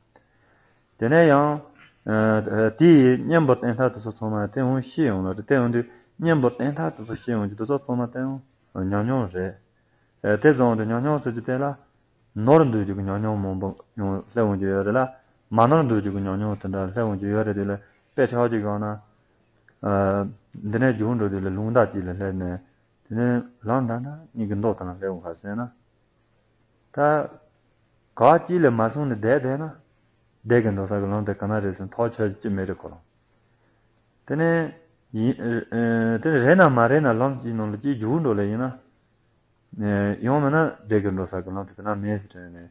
དེ་ནས་ཡང་། ཨ། དེའི་གཉེན་པོ་བསྟེན་ཐབས་དེ་ཚོ་ཚང་མ་དེ་འོང་ཤེས་འོང་ལ་རེད། དེ་འོང་དུས་གཉེན་པོ་བསྟེན་ཐབས་དེ་ཚོ་ཤེས་འོང་རྒྱུ་དེ་ཚོ་ཚང་མ་དེ་འོང་ཉམས་མྱོང་རེད། ཨ། དེ་བཟོ་འོང་དུས་ཉམས་མྱོང་ཟེར་རྒྱུ་དེ་ལ། ནོར་འདུག་རྒྱུ་གི་ཉམས་མྱོང་མང་པོ་ཡང་སླེབས་འོང་རྒྱུ་ཡོད་རེད་ལ། མ་ནོར་འདུག་རྒྱུ་གི་ཉམས་མྱོང་དེ་འདྲ་སླེབས་འོང་རྒྱུ་ཡོད་རེད། དེ་ལ་དཔེ་ཆ་ཅིག་བཞག་ན། ཨ། འདི་ནས་རྒྱུག་འགྲོ་དུས་ལ་རླུང་རྟ་གཅིག་ལ་སླེབས་ནས། དེ་ནས་ལམ་ད་ལྟ་གཉིས་ཀྱི་མདོག་དང་སླེབས་འོང་ག་ཟེར་ན། ད་ག་གཅིག་ལ་མ་སོང་ནས་བསྡད་བསྡད་ན། བསྡད་ཀྱི་འགྲོ་ས་གི་ལམ་དེ་ག་ན་རེད་ཟེར་ཐག་ཆོད་ཀྱི་མེད་རེད་ཁོ་རང་། དེ་ནས་ཡིན། ཨ། དེ་ནས་རེད་ན་མ་རེད་ན་ལམ་གཅིག་ནང་ལ་གཅིག་རྒྱུག་འགྲོ་ལ་ཡིན་ན། ཡང་མིན་ན་བདེ་དགེ་འགྲོ་ས་གི་ལམ་དེ་དེ་ན་མེད་ཟེར་དྲན་ནས།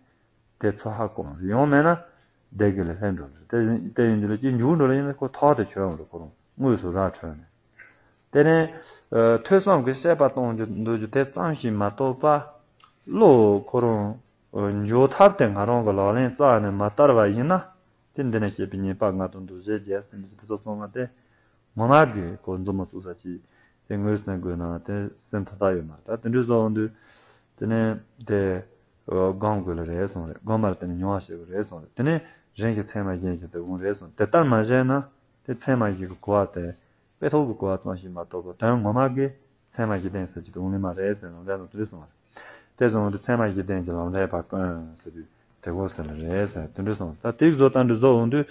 དེ་ཚོ་ཧ་གོ་མ་རེད། ཡང་མེད་ན་བདེ་དགེ་ལ་ལྷན་འགྲོ་རེད། དེ་དེ་ཡིན་དུས་ལ་ཅིག་མཇུག་འགྲོ་ལ་ཡིན་ན་ཁོ་ཐག་ཏུ་ཆོད་འོང་རེད། ཁོ་རང་དངོས་སུ་ར་འཕྲོད་ནས། དེ་ནས་ཐོས་བསམ་གྱི་ཤེས་པ་གཏོང་རྒྱུ་འདོད་རྒྱུ་དེ་ཙམ་ཞིག་མ་གཏོགས་པ། བློ་ཁོ་རང་འཇོག་ཐབས་དེ་ང་རང་གི་ལག་ལེན་རྩ་ནས་མ་བསྟར་བ་ཡིན་ན། དེ་འདི་ནས་བཤད་པའི་ཉེས་པ་ལྔ་དང་འདུ་བྱེད་བརྒྱད་ཟེར་འདུག་དེ་ཚོ་ཚང་མ་དེ། ངོ་མ་གི་ཁོ་མཛུབ་མོ་བཙུགས་ས་ཅིག་དེ་ངོས་ཟིན་དགོས་ན་དེ་སེམས་ཐག་ཐག་ཡོད་མ་རེད། ད་དེ་འདྲའི་བཟོ་འོང་དུས། དེ་ནས་དེ་སྒོམ་དགོས་ལ་རེད་གསུངས་རེད། སྒོམ་པར་བརྟེན་ནས་མྱོང་བ་བྱེད་དགོས་རེད་གསུངས་རེད། དེ་ནས་རང་གི་མཚན་མ་གཞན་གྱི་དེ་འོང་རེད་གསུངས། དེ་ལྟར་མ་བྱས་ན་དེ་མཚན་མ་གཞན་གྱི་གོ་བ་དེ་དཔེ་ཐོག་གི་གོ་བ་ཙམ་ཞིག་མ་གཏོགས་པ་དོན་ངོ་མ་གི་མཚན་མ་གཞི་ལྡན་ཟེར་གྱི་དེ་འོང་ནི་མ་རེད་ཟེར་ནས་ལན་དུ་དེ་གསུངས་རེད། དེ་གསུངས་དུས་མཚན་མ་གཞི་ལྡན་གྱི་ལམ་རིམ་པ་ཀུན་ཟེར་དུས་དེ་གོ་ཟེར་ལ་རེད་ཟེར་དེ་འདྲ་གསུངས། ད་དེ་བཟོ་ལྟ་འདྲ་བཟོ་འོང་དུས།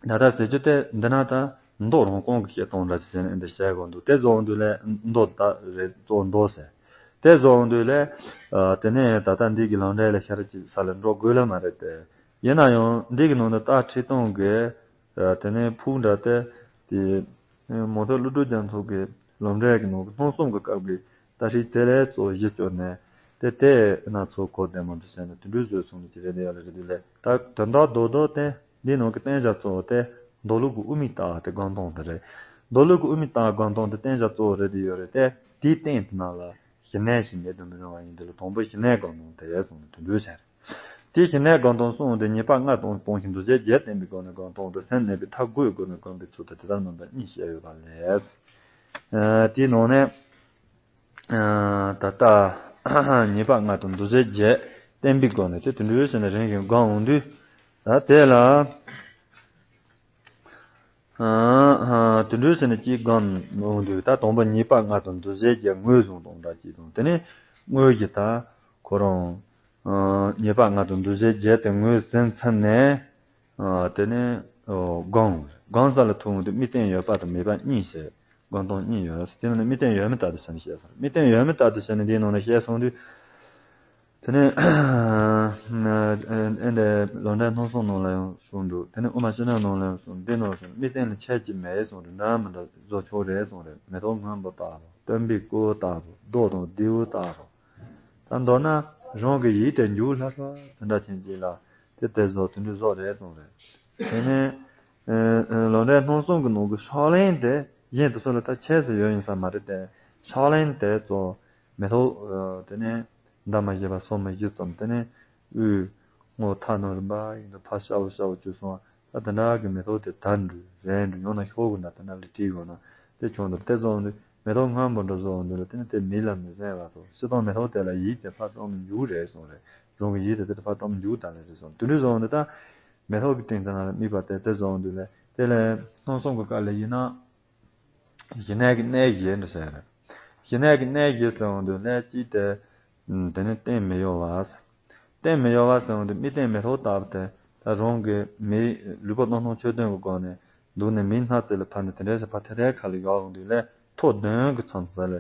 ད་ལྟ་ཟེར་རྒྱུ་དེ་འདི་ན་ད་མདོ་རང་རྐང་གི་བཤད་སྟངས་འདྲ་ཞིག་བྱས་ནས་འདི་བཤད་དགོས་འདུག་དེ་བཟོ་འོང་དུས་ལས་མདོ་ད་རེད་གཙོ་མདོ་ཟེར། དེ་བཟོ་འོང་དུས་ལས། དེ་ནས་ད་ལྟ་འདི་གི་ལམ་འབྲས་ལ་ཤར་གྱི་ས་ལ་འགྲོ་དགོས་ལ་མ་རེད་དེ། ཡིན་ན་ཡང་འདི་གི་ནང་དུ་ད་ཁྲིད་སྟངས་གི་དེ་ནས་ཕུགས་འདྲ་དེ། དེ། མོ་ཐོག་ཀླུ་སྒྲུབ་རྒྱ་མཚོ་གི་ལམ་འབྲས་ཀྱི་ནང་གི་སྣང་གསུམ་གྱི་སྐབས་ཀྱི་ད་ཧྲིལ་དེ་ལས་གཙོ་བཞི་བཅོས་ནས། དེ་དེ་སྣ་ཚོགས་གོ་བདེ་མོ་འདྲ་བྱས་ནས་དེ་འདྲའི་བཟོས་སོང་ནས་ཅི་རེད་དེ་ཡ་ལ་རེད་དེ་ལས་ད་དོན་དག་རྡོག་རྡོག་དེ་འདིའི་ནང་གི་བསྟན་བྱ་གཙོ་བོ་དེ་མདོ་ལུགས་ཀྱི་དབུ་མའི་ལྟ་བ་དེ་སྒོམ་སྟངས་དེ་རེད། མདོ་ལུགས་ཀྱི་དབུ་མའི་ལྟ་བ་སྒོམ་སྟངས་དེ་བསྟན་བྱ་གཙོ་བོ་རེད་དེ་ཡོད་རེད་དེ། དེའི་སྟེང་དེ་ནང་ལ་ཞི་གནས་ཞིག་མེད་དུ་མི་རུང་བ་ཡིན་དེ་ལ་དང་པོ་ཞི་གནས་སྒོམ་སྟངས་དེ་རེད་གསུངས་ནས་དེ་འདྲའི་བྱས་རེད། དེ་བཞིན་གནས་སྒོམ་སྟངས་གསུངས་ཏེ་ཉེས་པ་ལྔ་དང་སྤོང་ཞིང་འདུ་བྱེད་བརྒྱད་བསྟེན་པའི་སྒོ་ནས་སྒོམ་སྟངས་དེ་སེམས་གནས་པའི་ཐབས་དགུའི་སྒོ་ནས་སྒོམ་པའི་ཚུལ་དང་དེ་ལྟར་རྣམ་པ་གཉིས་བཤད་ཡོད་པ་ལས། དེའི་ནང་ནས་ད་ལྟ་ཉེས་པ་ལྔ་དང་འདུ་བྱེད་བརྒྱད་བསྟེན་པའི་སྒོ་ནས་དེ་དུད་འགྲོའི་ཕྱིར་ནས་རིམ་བཞིན་སྒོམ་འོང་དུས། ད་དེ་ལ། དུད་འགྲོའི་ཚེ་ནི་གཅིག་སྒོམ་འོང་དུས་ད་དང་པོ་ཉེས་པ་ལྔ་དང་འདུ་བྱེད་ཀྱི་ངོས་བཟུང་དང་འདྲ་གཅིག་དང་དེ་ནས་དངོས་ཀྱི་ད་ཁོ་རང་ཉེས་པ་ལྔ་དང་འདུ་བྱེད་བརྒྱད་དེ་ངོས་ཟིན་ཚར་ནས་དེ་ནས་སྒོམ་སྒོམ་ས་ལ་ཐུག་འོང་དུས་དམིགས་རྟེན་ཡོད་པ་དང་མེད་པ་གཉིས་བཤད། སྒོམ་སྟངས་གཉིས་ཡོད། དེ་ནས་དམིགས་རྟེན་ཡོད་མེད་ལྟར་དུ་བྱས་ནས་བཤད་སོང་། དམིགས་རྟེན་ཡོད་མེད་ལྟར་དུ་བྱས་ནས་འདིའི་ནང་ནས་བཤད་སོང་དུས། དེ་ནས་ཨེ་འདྲའི་ལམ་འབྲས་སྣང་གསུམ་ནང་ལ་ཡང་གསུངས་འདུག་དེ་ནས་དབུ་མ་ཕྱི་ནང་ནང་ལ་ཡང་གསུངས། འདི་ནང་གསུངས། དམིགས་རྟེན་ལ་ཆད་ཀྱི་མེད་གསུངས་རེད། འདྲ་མི་འདྲ་བཟོ་ཆོག་རེད་གསུངས་རེད། མེ་ཏོག་སྔོན་པོ་ལྟ་བུ། སྟོན་པའི་སྐུ་ལྟ་བུ། མདོག་དང་རྡེའུ་ལྟ་བུ། ད་མདོར་ན་རང་གི་ཡིད་དེ་འཇུག་སླ་ས་དེ་འདྲ་ཅན་ཅིག་ལ་དེ་དེ་བཟོ་དེ་འདྲ་བཟོ་རེད་གསུངས་རེད། དེ་ནས་ལམ་འབྲས་སྣང་གསུམ་གྱི་ནང་གི་ཕྱག་ལེན་དེ་གཞན་དུ་སོགས་ལ་ད་ཆད་ཟེར་ཡོད་ཡིན་ས་མ་རེད་དེ། ཕྱག་ལེན་དེ་ཚོ་མེ་ཏོག་དེ་ནས་འདབ་མ་བཞི་པ་སོ་མ་བཞི་ཙམ། དེ་ནས་དབུས་སྔོ་ཐ་ནོར་རིམ་པ་ཡིན་དུ་ཕ་ཤ་བོ་ཤ་བོ་བཅུ་སོང་བ། ད་དེ་འདྲ་གི་མེ་ཏོག་དེ་དར་འགྲོ་རལ་འགྲོ་ཡང་ན་ཤོག་གུ་འདྲ་དེ་འདྲ་ལ་བྲིས་དགོས་ན་དེ་བྱུང་འདུག་དེ་ཚོ་འདི་མེ་ཏོག་སྔོན་པོ་འདྲ་བཟོ་འདི་ལ་དེ་ནི་དེ་མི་ལ་མི་གཟན་བ་དང་སྤྱིར་བཏང་མེ་ཏོག་དེ་ལ་ཡིད་དེ་ཕར་སྤྲོ་མི་འཇུག་རེད་གསུངས་རེད། རང་གི་ཡིད་དེ་དེ་ཕར་སྤྲོ་མི་འཇུག་ད་ལེ་རེད་གསུངས། དེ་འདྲ་བཟོ་འདི་ད་མེ་ཏོག་གི་སྟེང་དེ་ན་ལ་དམིགས་པ་དེ་དེ་བཟོ་འདི་ལས་དེ་ལས་སྣང་གསུམ་གི་སྐབས་ལ་ཡིན་ན། ཞི་གནས་ཀྱི་གནད་བཞི་འདྲ་ཟེར་རེད། ཞི་གནས་ཀྱི་གནད་བཞི་ཟེར་འོང་དུས་ལས་གཅིག་དེ། དེ་ནི་རྟེན་མི་གཡོ་བ། རྟེན་མི་གཡོ་བ་ཟེར་འོང་དུས་དམིགས་རྟེན་མེ་ཏོག་ལྟ་བུ་དེ་ད་རང་གི་མིའི་ལུས་པོ་སྣང་སྣང་ཆོས་བདུན་གྱི་སྒོ་ནས་འདུག་ནས་མིའི་སྣ་རྩེ་ལ་ཕར་ནས་དེ་འདྲའི་ཞིག་ཕར་ཐད་ཐད་ཁ་ལ་ཡོད་འོང་དུས་ལས་ཐོག་བདུན་གྱི་མཚམས་ས་ལ་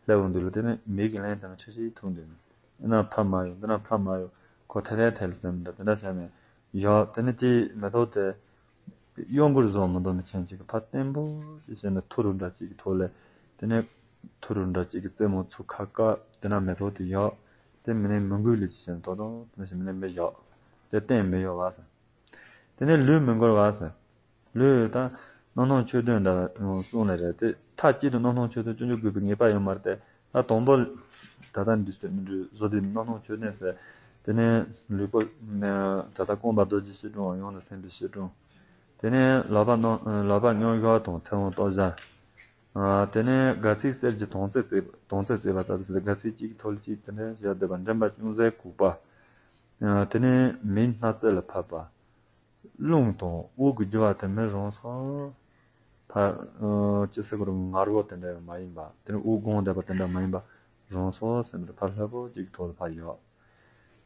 སླེབས་འོང་དུས་ལ་དེ་ནི་མིའི་གི་ལན་དེ་ན་ཁྲི་ཁྲི་ཐུང་དུས་ནི་འདི་ན་ཕར་མ་ཡོང་འདི་ན་ཕར་མ་ཡོང་ཁོ་ཐད་ཐད་ཐད་ལ་སེམས་འདྲ་དེ་འདྲ་བྱས་ནས་ཡོད། དེ་ནི་དེའི་མེ་ཏོག་དེ། གཡོ་འགུལ་བཟོ་མི་འདུག་མི་ཆེན་གཅིག་གི་ཕར་བརྟན་པོ་ཞིག་བྱས་ནས་ཐུ་རུ་འདྲ་གཅིག་གི་ཐོག་ལས། དེ་ནས་ཐུ་རུ་འདྲ་གཅིག་གི་རྩེ་མོ་ཚུར་ཁ་བཀག་དེ་ན་མེ་ཏོག་དེ་ཡག་དེ་མི་ནས་མི་འགུལ་ལས་ཅིག་བྱས་ནས་ཏོག་ཏོག་དེ་ནས་ཞིག་མི་ནས་མི་ཡག་དེ་བརྟན་མི་ཡོད་བ་ཟེར། དེ་ནས་ལུས་མི་འགུལ་བ་ཟེར། ལུས་ད་སྣང་སྣང་ཆོས་བདུན་འདྲ་གསུངས་ནས་རེད་དེ་མཐའ་གཅིག་ཏུ་སྣང་སྣང་ཆོས་བདུན་སྤྱོད་འཇུག་དགོས་པའི་ངེས་པ་ཡོད་མ་རེད་དེ། ད་དང་པོ་ད་ལྟ་འདི་ཟེར་མི་འདུག་བཟོ་དུས་སྣང་སྣང་ཆོས་བདུན་ཟེར། དེ་ནས་ལུས་པོ་ད་ལྟ་རྐང་པ་རྡོ་རྗེ་སྐྱིལ་ཀྲུང་ཡང་ན་སེམས་དཔའི་སྐྱིལ་ཀྲུང་། དེ་ནས་ལག་པ་རྣམས་ལག་པ་སྙོམས་འཇོག་དང་མཐེ་བོང་ལྟོ་བཞག་དེ་ནས་དགའ་ཚིགས་གསེར་གྱི་དོང་ཙེ་བརྩེགས་དོང་ཙེ་བརྩེགས་པ་ལྟ་བུ་ཟེར། དགའ་ཚིགས་གཅིག་གི་ཐོག་ལ་གཅིག་དེ་འདྲ་བཞག་བསྡད་པ་འདྲེན་པ་ཅུང་ཟད་གུག་པ། དེ་ནས་མིའི་སྣ་རྩེ་ལ་ཕབ་པ། རླུང་དང་དབུགས་ཀྱི་རྒྱུ་བ་དེ་མི་རང་སོ། ཕ། ཅི་ཟེར་དགོས་རེད། ངར་པོ་དེ་འདྲ་མ་ཡིན་པ་དེ་ནི་དབུགས་གང་བསྡད་པ་དེ་འདྲ་མ་ཡིན་པ་རང་སོ་ཟེར་ནས་ཕར་ལྷོད་པོ་ཅིག་ཐོག་ལ་ཕར་ཡོད།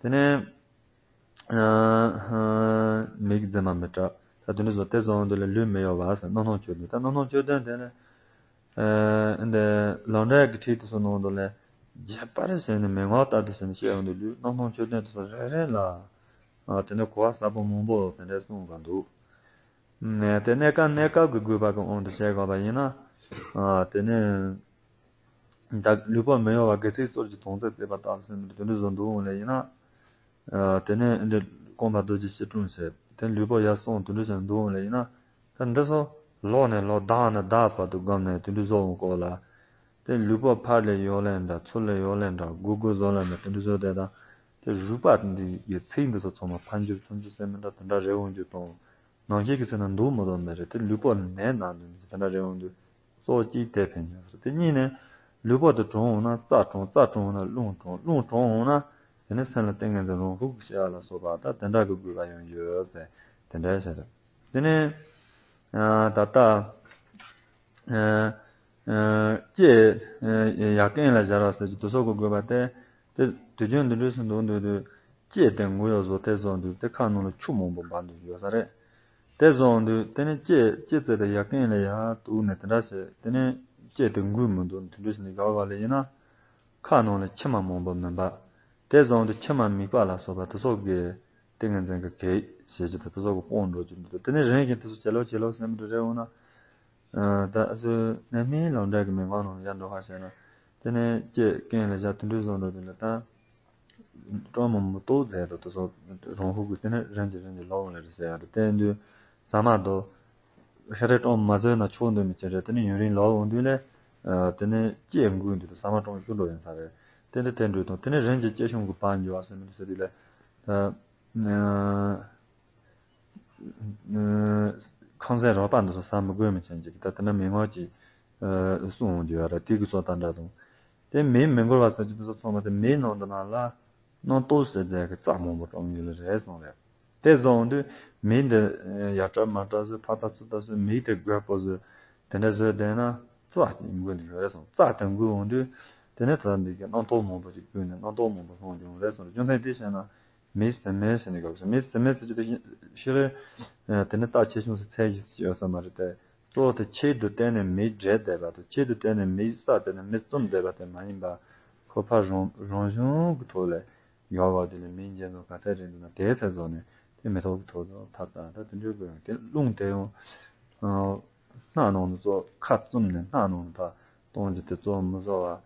དེ་ནས་མིག་རྫི་མ་མི་སྐྲག་ད་དེ་འདྲ་བཟོ་དེ་བཟོ་འོང་དུས་ལ་ལུས་མི་གཡོ་བ་ཟེར། སྣང་སྣང་ཆོས་བདུན་ད་སྣང་སྣང་ཆོས་བདུན་དེ་ནི། ཨ་འདི་ལམ་འབྲས་ཀྱི་ཁྲིད་དེ་ཚོ་ནང་དུ་ལས་རྒྱས་པར་བྱས་ནས་མན་ངག་ལྟར་དུ་བྱས་ནས་བཤད་ཡོང་དུས་ལུས་སྣང་སྣང་ཆོས་བདུན་དེ་ཚོ་རེ་རེ་ལ་ཨ་དེ་ནས་གོ་བ་གསལ་པོ་མང་པོ་དེ་འདྲ་གསུངས་པ་འདུག་ནས་དེ་གནས་སྐབས་གནས་སྐབས་ཀྱི་དགོས་པ་གི་དབང་དུ་བྱས་དགོས་པ་ཡིན་ན་ཨ་དེ་ནས་ ད་ལུས་པོ་མི་གཡོ་བ་སྒལ་ཚིགས་སོར་གྱི་དོང་ཙེ་བརྩེགས་པ་ལྟ་བུ་ཟེར་མི་དེ་འདྲ་བཟོ་འདུག་འོང་ལེ་ཡིན་ན། དེ་ནས་འདི་རྐང་པ་རྡོ་རྗེ་སྐྱིལ་ཀྲུང་བྱས་དེ་ལུས་པོ་ཡར་སོང་དེ་འདྲ་བྱས་འདུག་འོང་ལེ་ཡིན་ན། ད་འདི་ཚོ་ལོག་ནས་ལོག་ལྡག་ནས་ལྡག་བར་དུ་བསྒོམས་ནས་དེ་འདྲ་བཟོ་འོང་གོ་ལ། དེ་ལུས་པོ་ཕར་ལ་ཡོག་ལ་འདྲ་ཚུར་ལ་ཡོག་ལ་འདྲ་སྒུར་སྒུར་བཟོ་ལ་འདྲ་དེ་འདྲ་བཟོ་དེ་དང་། དེ་རུས་པ་འདི་གི་ཚིགས་འདི་ཚོ་ཚང་མ་ཕར་འགྱུར་ཚུར་འགྱུར་ཟེར་མི་འདྲ་དེ་འདྲ་རེད་འོང་རྒྱུ་དང་། ནང་བཞིན་གྱི་ཚེ་ན་འདུག་མི་འདུག་མི་རེད་དེ་ལུས་པོ་ནད་ན་འདུག་མི་དེ་འདྲ་རེད་འོང་དུས་གཙོ་བོ་གཅིག་དེ་ཕན་ཡོད་ཟེར། དེ་གཉིས་ནས་ལུས་པོ་དེ་གྲང་འོང་ན་རྩ་གྲང་། རྩ་གྲང་འོང་ན་རླུང་གྲང་། རླུང་གྲང་འོང་ན་དེ་ནས་སེམས་ལ་ཏིང་ངེ་འཛིན་རང་ཧུག་གི་ཤར་བ་ལ་སོགས་པ་ད་དེ་འདྲ་གི་དགོས་པ་ཡང་ཡོད་ཟེར། དེ་འདྲ་ཞིག་རེད། དེ་ནས་ད་ལྟ་ལྕེ་ཡར་རྐན་ལ་སྦྱར་བ་ཟེར་གྱི་དེ་སོགས་ཀྱི་དགོས་པ་དེ། དེ་དུས་རྒྱུན་འདི་འདྲ་ཞིག་འདུག་འདུག་དུས་ལྕེ་དེ་འགུལ་ཡོད་བཟོ་དེ་བཟོ་འདུག་དེ་ཁ་ནང་ལ་ཆུ་མང་པོ་འབབ་འདུག་ཡོད་ས་རེད། དེ་བཟོ་འདུག་དེ་ནས་ལྕེ་ལྕེ་རྩེ་དེ་ཡར་རྐན་ལ་ཡར་གཏུགས་ནས་དེ་འདྲ་བྱས་དེ་ནས་ལྕེ་དེ་འགུལ་མི་འདུག་དེ་འདྲ་ཞིག་ནས་ཡར་བ་ལ་ཡིན་ན། ཁ་ནང་ལ་མཆི་མ་མང་པོ་མི་འབབ། དེ་བཟོ་འདུག་མཆི་མ་དམིགས་པ་ལ་སོགས་པ་དེ་སོགས་ཀྱི་ཏིང་ངེ་འཛིན་གྱི་གེགས་བྱེད་རྒྱུ་དེ་དེ་སོགས་ཀྱི་སྤོང་འགྲོ་རྒྱུ་འདུག་དེ་ནས་རིམ་བཞིན་དེ་ཚོ་ཇེ་ལེགས་ཇེ་ལེགས་སེམས་འདུ་རེ་འོང་ན། ད་སུ་ནད་སྨན་ལམ་འབྲས་ཀྱི་མི་མང་རྣམས་ཡར་འགྲོ་ཁ་བྱས་ན། དེ་ནས་ལྕེ་རྐན་ལ་བཞག་དེ་འདྲ་བཟོ་འགྲོ་དུས་ལ་ད། སྤྲང་མོ་མི་ཏོག་མཛད་དོ་དེ་ཚོ་རང་ཧུག་གི་དེ་ནས་རིམ་གྱིས་རིམ་གྱིས་ལོག་འོང་ལེ་རེད་ཟེར་ཡ་རེད་དེ་འདུག་ས་མ་དོ། ཤ་རེ་སྤྲང་མོ་མ་བཟོས་ན་ཆོག་འདུག་མི་ཅན་རེད་དེ་ནས་ཡུན་རིང་ལོག་འོང་དུས་ལས། དེ་ནས་ལྕེ་འགུལ་འདུག་དེ་ས་མ་སྤྲང་ཤུགས་འགྲོ་ཡིན་ས་རེད། དེ་འདྲ་དེ་འགྲོ་དང་དེ་ནས་རིམ་གྱིས་ལྕེ་ཤོང་གི་བར་འགྱུར་བ་ཟེར་མི་འདུག་ཟེར་དུས་ལས། ད། ཁང་ཚན་རོགས་པ་འདི་ཚོ་ཟ་མི་དགོས་མི་ཆེན་ཅིག་ད་དེ་ན་མི་ངོ་ཅིག་གསུང་འོང་རྒྱུ་ཡོད་ར་དེ་གི་ཚོ་ད་འདྲ་དང་། དེ་མི་མི་འགོར་བ་ཟེར་རྒྱུ་འདི་ཚོ་ཚང་མ་དེ་མིའི་ནང་དུ་ན་ལ་སྣང་སྟོབས་ཟེར་རྫས་ཀྱི་རྩ་མང་པོ་སྤྲང་ཡོད་ལ་རེད་གསུངས་རེད། དེ་བཟོ་འོང་དུས་མི་འདི་ཡ་བྲལ་མ་བྲལ་བཟོས་ཕ་ད་སུ་ད་སུ་མི་དེ་དགོས་པོ་བཟོས་དེ་འདྲ་བཟོས་བསྡད་ན་རྩ་ཅིག་འགོས་ལ་ཡོད་རེད་གསུངས། རྩ་དེ་འགོས་འོང་དུས་དེ་ནས་ད་འདི་གི་སྣང་སྟོབས་མང་པོ་ཅིག་བསྐུལ་ནས་སྣང་སྟོབས་མང་པོ་སློང་རྒྱུ་རེད་གསུངས་རེད། རྒྱུ་མཚན་དེ་བཤད་ན། མི་སེམས་མེད་ཟེར་ནས་སྐབས་སུ་མི་སེམས་མེད་ཟེར་རྒྱུ་དེ་ཤི་རེ། དེ་ནི་རྟགས་ཆེ་ཆུང་ཟེར་ཚད་གཞི་ཡོད་ས་མ་རེད་དེ། གཙོ་བོ་དེ་ཆེད་དུ་བཏོན་ནས་མི་བསྒྲལ་བསྡད་པ་དང་ཆེད་དུ་བཏོན་ནས་མི་བསད་བསྡད་ནས་མི་བཙོན་བསྡད་པ་དེ་མ་ཡིན་པ། ཁོ་ཕར་རང་རང་བྱུང་གི་ཐོག་ལས་ཡོད་པ་དེ་ལས་མི་འགྱེད་ནོ་ག་ཚད་རེད་འདུག་ན་དེའི་ཚད་བཟོ་ནས་དེ་མི་ཐོག་གི་ཐོག་ཏུ་ཕར་བཏང་ད་དེ་འདྲའི་དགོས་ཡོང་དེ་རླུང་དེ་ཡང་སྣ་ནང་དུ་གཙོ་ཁ་བཙུམ་ནས་སྣ་ནང་དུ་ཕར་གཏོང་རྒྱུ་དེ་གཙོ་བོ་མི་བཟོ་བ།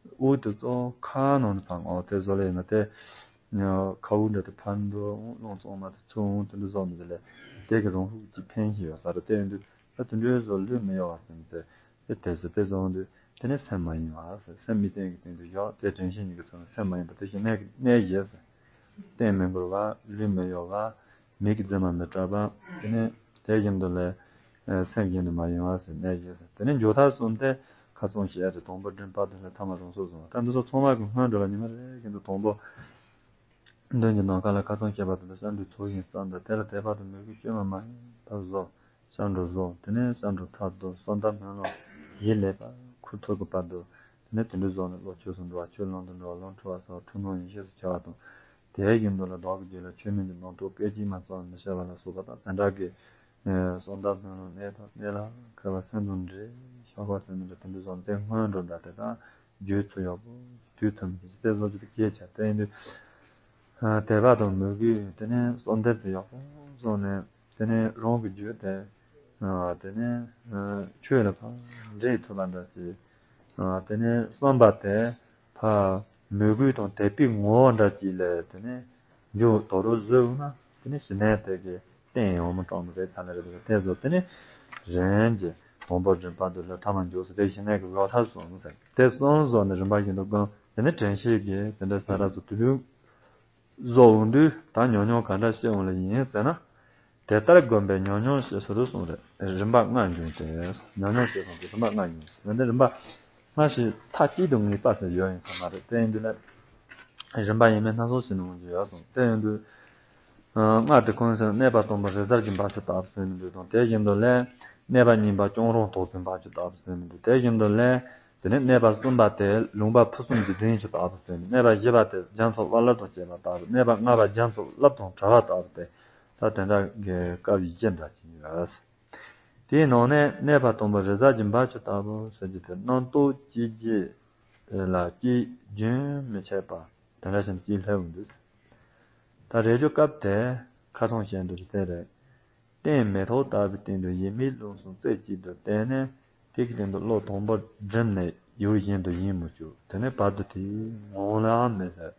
དབུགས་དེ་གཙོ་བོ་ཁ་ནང་དུ་ཕར་འོང་དེ་བཟོ་ལེ་ཡིན་ན་དེ། ཁ་དབུགས་འདྲ་དེ་ཕར་འགྲོ་འོང་རླུང་གཙང་མ་དེ་ཚུར་འོང་དེ་འདྲ་བཟོ་མི་དེ་ལས་དེ་གི་རང་ཧུག་ཅིག་ཕན་ཞིག་ཡོད་ས་རེད་དེ་ཡིན་དུས་ད་དེ་འདྲའི་བཟོ་ལུས་མི་གཡོ་བ་ཟེར་ནས་དེ་དེ་དེ་ཟེར་དེ་བཟོ་འོང་དུས་དེ་ནི་སེམས་མ་ཡེངས་པ་ཟེར་སེམས་མི་བརྟན་གྱི་སྟེང་དུ་བཞག་དེ་དྲན་ཤེས་གཉིས་ཀྱི་ཚུལ་ནས་སེམས་མ་ཡེངས་པ་དེ་བཞིན་གནས་གནས་བཞེས་ཟེར། རྟེན་མི་འགོར་བ་ལུས་མི་གཡོ་བ། མིག་གི་རྫི་མ་མི་སྐྲག་པ། དེ་ནས་དེ་བཞིན་དུ་ལས། སེམས་བཞིན་དུ་མ་ཡེངས་པ་ཟེར་གནས་བཞེས་ཟེར། དེ་ནས་མཇུག་མཐར་གསུམ་སྟེ་ཁ་ཚང་བཤད་དེ་དང་པོ་མགྲིན་པ་དེ་ལས་ཐ་མ་རང་སོར་བཟུང་བ་ད་འདི་ཚོ་ཚང་མ་གི་སྔོན་འགྲོ་ལ་ཉི་མ་རེ་བཞིན་དུ་དང་པོ། མདུན་གྱི་ནམ་མཁའ་ལ་ཁ་ཚང་བཤད་པ་དེ་ལ་སྐྱབས་འགྲོའི་ཚོགས་ཞིང་བསམ་དང་དེ་ལ་དད་པ་དང་མོས་གུས་བཅོས་མ་མ་ཡིན་པ་བཟོ། སྐྱབས་འགྲོ་བཟོ། དེ་ནས་སྐྱབས་འགྲོ་མཐར་ཐུག་གསོལ་གདབ་སྨོན་ལམ་ཡིད་བླངས་པ་ཁུར་ཐུག་གི་བར་དུ། དེ་ནས་དེ་འདྲ་བཟོ་ནས་བློ་ཆོས་སུ་འགྲོ་བ་ཆོས་ལམ་དུ་འགྲོ་བ་ལམ་འཁྲུལ་བ་སོགས་འཁྲུལ་སྣང་ཡེ་ཤེས་སུ་འཆར་བ་དང་། དེའི་བཞིན་དུ་ལ་བདག་གི་རྒྱུད་ལ་ཆོས་མིན་གྱི་རྣམ་རྟོག་སྐད་ཅིག་མ་ཙམ་མི་སྐྱེ་བ་ལ་སོགས་པ་དང་དེ་འདྲ་གི། གསོལ་གདབ་སྨོན་ལམ་གནས་དང་གནས་ལ་མཁས་པ་སེམས་དང་འདྲེས་ཤོག་ཁ་སེམས་དང་འདྲེས་དེ་འདྲ་བཟོ་ནས་དེ་སྔོན་འགྲོ་འདྲ་དེ་དག་རྒྱུད་ཚུལ་ཡག་པོ་དུས་ཐུན་གྱི་ཅི་སྟེ་བཟོ་རྒྱུ་དེ་གལ་ཆེ་དེ་ཡིན་དུས། དད་པ་དང་མོས་གུས་དེ་ནས་གསོལ་འདེབས་དེ་ཡག་པོ་བཟོ་ནས། དེ་ནས་རང་གི་རྒྱུད་དེ། དེ་ནས་ཆོས་ལ་ཕར་འདྲེས་ཐུབ་པ་འདྲ་ཅིག་དེ་ནས་བསམ་པ་དེ་ཕར་མོས་གུས་དང་དད་པའི་ངོ་བོ་འདྲ་ཅིག་ལས་དེ་ནས་འཇུག་དོ་རུ་བཟོས་ན་དེ་ནས་ཞི་གནས་དེ་གི་རྟེན་ཡང་མི་སྐྲག་ནི་རེད་ཚ་ལ་རེད་དེ་བཟོ་དེ་ནས་རིམ་གྱིས་དང་པོ་མགྲིན་པ་འདི་ལ་ཐ་མ་མཇུག་སུ་དེ་ཞི་གནས་ཀྱི་ལོ་ཐ་གསུམ་ཟེར་དེ་གསུམ་བཟོ་ནས་རིམ་པ་བཞིན་དུ་བསྒོམ་དེ་ནས་དྲན་ཤེས་ཀྱིས་དེ་འདྲ་ས་ར་སུ་དུས་རྒྱུན། བཟོ་འོང་དུས་ད་ཉམས་མྱོང་ག་འདྲ་བཤད་འོང་ལེ་ཡིན་ཟེར་ན། དེ་ལྟར་བསྒོམས་པས་ཉམས་མྱོང་ཞེས་སུ་རུ་གསུངས་རེད། རིམ་པ་ལྔ་འབྱུང་སྟེ། ཉམས་མྱོང་ཞེས་གསུངས་ཏེ་རིམ་པ་ལྔ་འབྱུང་ཟེར་ན་འདི་རིམ་པ་སྔ་ཕྱི་མཐའ་གཅིག་ཏུ་ངེས་པ་ཟེར་ཡོད་ཡིན་ས་མ་རེད་དེ་ཡིན་དུས་ལ། རིམ་པ་ཡིན་མིན་སྣ་ཚོགས་ཤིག་ནང་འཇུག་ཡོད་གསུངས་དེ་ཡིན་དུས། ལྔ་དེ་ཁོང་ཚོས་གནས་པ་དང་པོ་རི་གཟར་གྱི་འབབ་ཆུ་ལྟ་བུ་ཟེར་ནས་འདུག་དང་དེ་བཞིན་དུ་ལས། གནས་པ་གཉིས་པ་སྐྱོང་རོང་དོག་པའི་འབབ་ཆུ་ལྟ་བུ་ཟེར་ནས་འདུག་དེ་བཞིན་དུ་ལས། དེ་ནས་གནས་པ་གསུམ་པ་དེ་ལུང་པ་ཕུན་སུམ་ཚོགས་ལྡན་ཞིག་ལྟ་བུ་ཟེར་ནས་གནས་པ་བཞི་པ་དེ་རྒྱ་མཚོ་དབའ་རླབས་དང་བཅས་པ་ལྟ་བུ་གནས་པ་ལྔ་པ་རྒྱ་མཚོ་རླབས་དང་བྲལ་བ་ལྟ་བུ་སྟེ། ད་དེ་འདྲ་གི་སྐབས་བཞི་འདྲ་ཅིག་ཡོད། དེའི་ནང་ནས་གནས་པ་དང་པོ་རི་གཟར་གྱི་འབབ་ཆུ་ལྟ་བུ་ཟེར་རྒྱུ་དེ་རྣམ་རྟོག་གཅིག་རྗེས་ལ་གཅིག་རྒྱུན་མི་འཆད་པ་དེ་འདྲ་ཞིག་གཅིག་སླེབས་འདུག་ད་རེས་ཀྱི་སྐབས་དེ་ཁ་སང་བཤད་འདུག་དེ་རེད། རྟེན་མེ་ཏོག་ལྟ་བུའི་སྟེང་དུ་ཡིད་མི་རླུང་གསུམ་རྩེ་གཅིག་ཏུ་བརྟེན་ནས་དེ་གི་སྟེང་དུ་བློ་དང་པོ་བསྒྲིམས་ནས་ ཡུལ་གཞན་དུ་ཡིད་མི་བཅུག་དེ་ནས་བར་དུ་དེའི་ངོ་བོ་ལའང་མེད་ཟེར།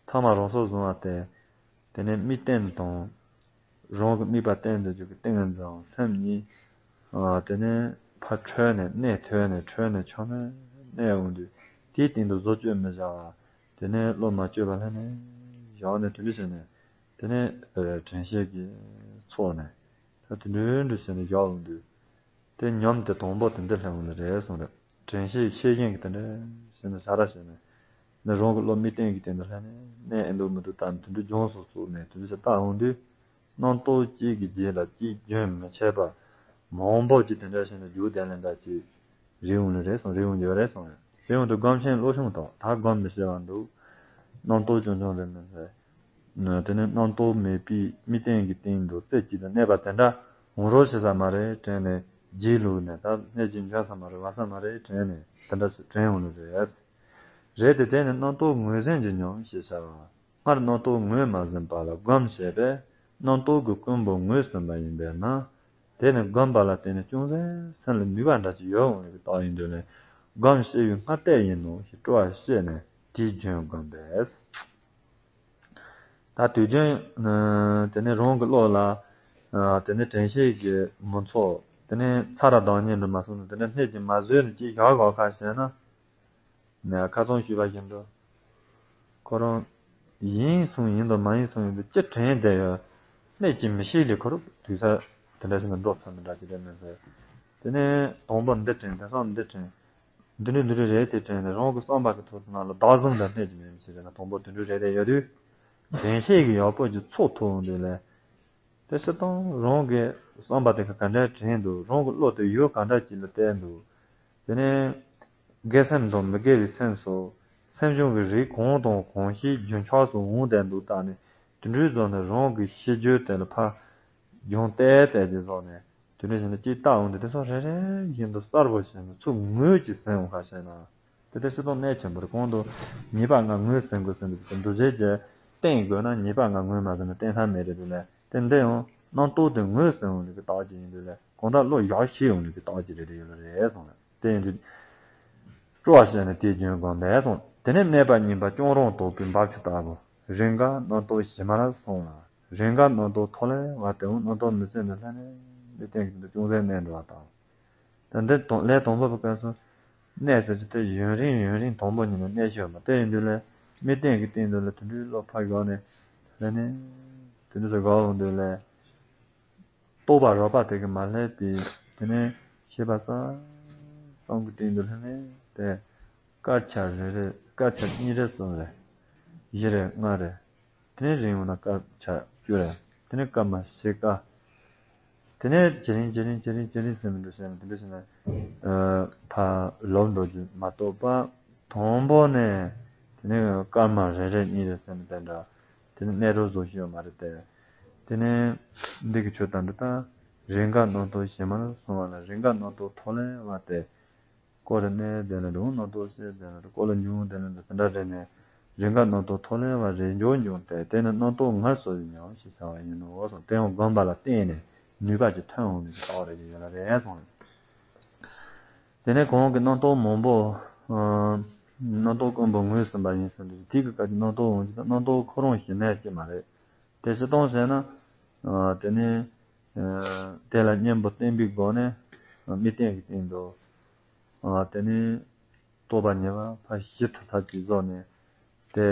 ཐ་མ་རང་སོར་བཟུང་བ་སྟེ། དེ་ནས་དམིགས་རྟེན་དང་། རང་གི་དམིགས་པ་རྟེན་དུ་གྱུར་གྱི་ཏིང་ངེ་འཛིན་སེམས་གཉིས། དེ་ནས་ཕར་འཕྲོས་ནས་གནས་འཕྲོས་ནས་འཕྲོས་ནས་ཆགས་མེད་གནས་འོང་དུས་དེའི་སྟེང་དུ་བཟོ་བཅོས་མི་བྱ་བ། དེ་ནས་བློ་མ་བཅོས་པ་ལྷན་ནེ་བཞག་ནས་དེ་འདྲ་བྱས་ནས། དེ་ནས་དྲན་ཤེས་ཀྱི་ཚོགས་ནས་ད་དེ་འདྲ་འདྲ་བྱས་ནས་བཞག་འོང་དུས། དེ་ཉམས་དེ་དང་པོ་དེ་འདི་སླེབས་འོང་ནི་རེད་གསུངས་རེད། དྲན་ཤེས་ཤེས་བཞིན་གྱི་དེ་འདྲ་བྱས་ནས་ཟ་ར་བྱས་ནས། ནི་རང་གི་བློ་དམིགས་རྟེན་གྱི་སྟེང་དུ་ལྷན་ནེ་གནས་ཨེ་འདུག་མི་འདུག་ལྟ་ནས་དེ་འདྲ་སྦྱོང་སོགས་བཙུགས་ནས་དེ་འདྲ་བྱས་བལྟ་འོང་དུས། རྣམ་རྟོག་གཅིག་གི་རྗེས་ལ་གཅིག་རྒྱུན་མི་འཆད་པར། མང་པོ་ཅིག་དེ་འདྲ་བྱས་ནས་རྒྱུག་བསྡད་ལེ་འདྲ་ཅིག་རེད་འོང་ནི་རེད་གསུངས་རེད་འོང་རྒྱུ་རེད་གསུངས་རེད། དེ་འོང་དུ་སྒོམ་ཆེན་བློ་ཆུང་དང་ད་སྒོམ་མི་ཤེས་པ་འདུག་རྣམ་རྟོག་ཆུང་ཆུང་རེད་མི་ཟེར། དེ་ནས་རྣམ་རྟོག་མེད་པའི་དམིགས་རྟེན་གྱི་སྟེང་དུ་རྩེ་གཅིག་ཏུ་གནས་པ་དེ་འདྲ་འོང་རོགས་བྱེད་ས་མ་རེད་དྲན་ནས་རྗེས་ལུས་ནས་ད་སྣེ་གཅིག་འབྱོན་ས་མ་རེད་བ་ས་མ་རེད་དྲན་ནས་དེ་འདྲ་ཞིག་དྲན་འོང་ནི་རེད། རེད་དེ་དེ་ནི་རྣམ་རྟོག་ངོས་ཟིན་གྱི་ཉམས་ཞེས་བྱ་བ། སྔར་རྣམ་རྟོག་ངོས་མ་ཟིན་པ་ལ་སྒོམ་བྱས་པས་རྣམ་རྟོག་གི་ཀུན་པོ་ངོས་ཟིན་པ་ཡིན་པས་ན། དེ་ནི་སྒོམ་པ་ལ་བརྟེན་ནས་ཅུང་ཟད་སེམས་ལ་ནུས་པ་འདྲ་ཅིག་ཡོད་འོང་བའི་རྟགས་ཡིན་དུས་ལས་སྒོམ་ཤེས་པའི་སྔ་ལྟས་ཡིན་ནོ་ཞེས་སྤྲོ་བ་བཤད་ནས་དེའི་རྒྱུན་བསྒོམས་པས། ད་དུས་རྒྱུན་དེ་ནི་རང་གི་བློ་ལ་དེ་ནི་དྲན་ཤེས་ཀྱི་མི་ཚོགས་དེ་ནི་ཚ་ར་གདང་ཉེ་འདྲ་མ་སོང་ན་དེ་ནི་སྣེ་གཅིག་མ་བཟོས་ནས་ཅིག་བཞག་དགོས་ཁ་ཤས་ན། ནས་ཁ་སང་ཞུས་པ་བཞིན་དུ། ཁོ་རང་ཡིན་གསུང་ཡིན་དང་མ་ཡིན་གསུང་ཡིན་དུ་ཅི་དྲན་བསྡད་ཡོད། སྣེ་གཅིག་མི་ཤེས་ལས་ཁོ་རང་དུས་ས་དེ་འདྲ་ཞིག་ལ་འགྲོ་ཚར་ནི་འདྲ་ཅིག་རེད་མི་ཟེར། དེ་ནས་དང་པོ་འདི་དྲན་དེང་སང་འདི་དྲན། འདི་འདྲ་འདི་འདྲ་རེད་དེ་དྲན་ནས་རང་གི་བསམ་པ་གི་ཐོག་ཏུ་ནང་ལ་བདག་བཟུང་དང་སྣེ་གཅིག་མེད་མི་ཤེས་རེད་ན་དང་པོ་དེ་འདྲ་རེད་དེ་ཡོད་དུས། དྲན་ཤེས་ཀྱི་ཡག་པོ་ཅིག་ཚོགས་ཐུབ་འོང་དུས་ལས། དེ་སྲིད་དང་རང་གི་བསམ་པ་དེ་ག་ག་འདྲ་དྲན་འདུག་རང་གི་བློ་དེ་ཡུལ་ག་འདྲ་ཅིག་ལ་གཏད་འདུག་དེ་ནས་དགེ་སེམས་དང་མི་དགེ་བའི་སེམས་སོགས་སེམས་བྱུང་གི་རིགས་གང་དང་གང་ཞིག་རྒྱུན་ཆགས་སུ་འོང་བསྡད་འདུག་བལྟས་ནས་དེ་འདྲའི་བཟོ་ནས་རང་གི་ཤེས་རྒྱུད་དེ་ལ་ཕར་སྦྱོང་བལྟས་བལྟས་ཀྱི་བཟོ་ནས་དེ་འདྲ་བྱས་ནས་ཅིག་བལྟ་འོང་དུས་དེ་ཚོ་རེ་རེ་བཞིན་དུ་གསལ་པོ་བྱས་ནས་ཚུར་ངོས་ཀྱིས་ཟིན་འོང་ཁ་ཤས་ན། དེ་ལྟར་སྲིད་དང་གནད་ཆེན་པོར་གོང་དུ་ཉེས་པ་ལྔ་ངོས་ཟིན་དགོས་ཟིན་དུས་འདུ་བྱེད་ཀྱི་བསྟེན་དགོས་ན་ཉེས་པ་ལྔ་ངོས་མ་ཟིན་ན་བསྟེན་ཐབས་མེད་རེད་འདུག་ལས་དེ་འདི་ཡང་རྣམ་རྟོག་དེ་ངོས་ཟིན་འོང་ནས་ཀྱི་རྟགས་ཅིག་ཡིན་དུས་ལས་གང་ལྟར་བློ་ཡག་ཤེས་འོང་ནས་ཀྱི་རྟགས་ཅིག་རེད་དེ་ཡོད་ལ་རེད་གསུངས་ལ་དེ་ཡིན་དུས། སྤྲོ་བ་བྱས་ནས་དེའི་རྒྱུན་བསྒོམས་པས་སོང་། དེ་ནས་གནས་པ་གཉིས་པ་ཅོང་རོང་དོག་པའི་འབབ་ཆུ་ལྟ་བུ། རེས་འགའ་རྣམ་རྟོག་ཞི་མར་སོང་ལ། རེས་འགའ་རྣམ་རྟོག་མཐོ་ལེ་བ་དེ་འོང་རྣམ་རྟོག་མི་སེམས་ནས་ལྷན་ནེ་ལས་བརྟེན་གྱི་འདུག་ཅུང་ཟད་གནས་འགྲོ་བ་དང་། ད་འདི་དང་ལས་དང་པོ་པའི་སྐབས་སུ་གནས་ཟེར་གྱི་དེ་ཡུན་རིང་ཡུན་རིང་དང་པོ་ཉིད་ནས་གནས་ཤེས་པ་དེ་ཡིན་དུས་ལས་དམིགས་རྟེན་གྱི་སྟེང་དུ་ལ་དུད་འགྲོའི་བློ་ཕར་བཞག་ནས་ལས་ནས་དུད་འགྲོ་ཚོ་དགའ་འོང་དུས་ལས་རྟོགས་པ་རོ་པ་དེ་གི་མ་སླེབས་པའི་དེ་ནས་ཤེས་པ་གསལ་གསུམ་གྱི་སྟེང་དུ་ལྷན་ནེ་དེ། དཀར་ཆ་རེ་རེ་དཀར་ཆ་གཉིས་རེ་གསུམ་རེ། བཞི་རེ་ལྔ་རེ། དེ་ནས་རིང་བ་ན་དཀར་ཆ་བཅུ་རེ། དེ་ནས་སྐར་མ་བཞི་ཀ། དེ་ནས་ཇེ་རིང་ཇེ་རིང་ཇེ་རིང་ཇེ་རིང་ཟེར་མི་འདུག་ཟེར་ནས་དེ་འདྲ་བྱས་ནས། ཕར་ལོག་འགྲོ་རྒྱུ་མ་གཏོགས་པ། དང་པོ་ནས། དེ་ནས་སྐར་མ་རེ་རེ་གཉིས་རེ་ཟེར་ནས་དེ་འདྲ། དེ་ནས་གནས་རོགས་བཟོ་ཤེས་ཡོད་མ་རེད་དེ། དེ་ནས། འདི་གི་ཆོས་དང་འདི་ལྟ། རེས་འགའ་རྣམ་རྟོག་ཞི་མར་སོང་བ་ལ་རེས་འགའ་རྣམ་རྟོག་མཐོ་ལེ་བ་སྟེ། སྐོར་རེ་གནས་དེ་ལ་འགྲོ་རྣམ་རྟོག་སེལ་དེ་ལ་འགྲོ་སྐོར་ལ་འབྱུང་དེ་ལ་འགྲོ་དེ་འདྲ་རེ་ནས་རེས་འགའ་རྣམ་རྟོག་མཐོ་ལེ་བ་རེ་འགྱོ་འབྱུང་སྟེ་དེ་ནི་རྣམ་རྟོག་ངལ་གསོ་ཡི་ཉམས་ཞེས་བྱ་བ་ཡིན་ནོ་གསུངས། དེ་ཡང་སྒོམ་པ་ལ་བརྟེན་ནས་ནུས་པ་ཅིག་ཐོན་འོང་ནས་ཀྱི་རྟགས་རེ་ཡོད་ལ་རེད་གསུངས། དེ་ནས་གོང་གི་རྣམ་རྟོག་མང་པོ། རྣམ་རྟོག་ཀུན་པོ་ངོས་ཟིན་པ་ཡིན་ཟེར་འདུག་དེ་གི་སྐབས་ཀྱི་རྣམ་རྟོག་འོང་གི་རྣམ་རྟོག་ཁོ་རང་ཞི་གནས་ཀྱི་མ་རེད། དེ་ཕྱིར་གཏོང་བྱས་ན། དེ་ནི། དེ་ལ་གཉེན་པོ་བསྟེན་པའི་སྒོ་ནས། དམིགས་རྟེན་གྱི་སྟེང་དུ། དེ་ནི། རྟོགས་པ་ཉེ་བ་ཕར་ཞི་ཐུབ་ཐབས་ཀྱི་བཟོ་ནས། དེ།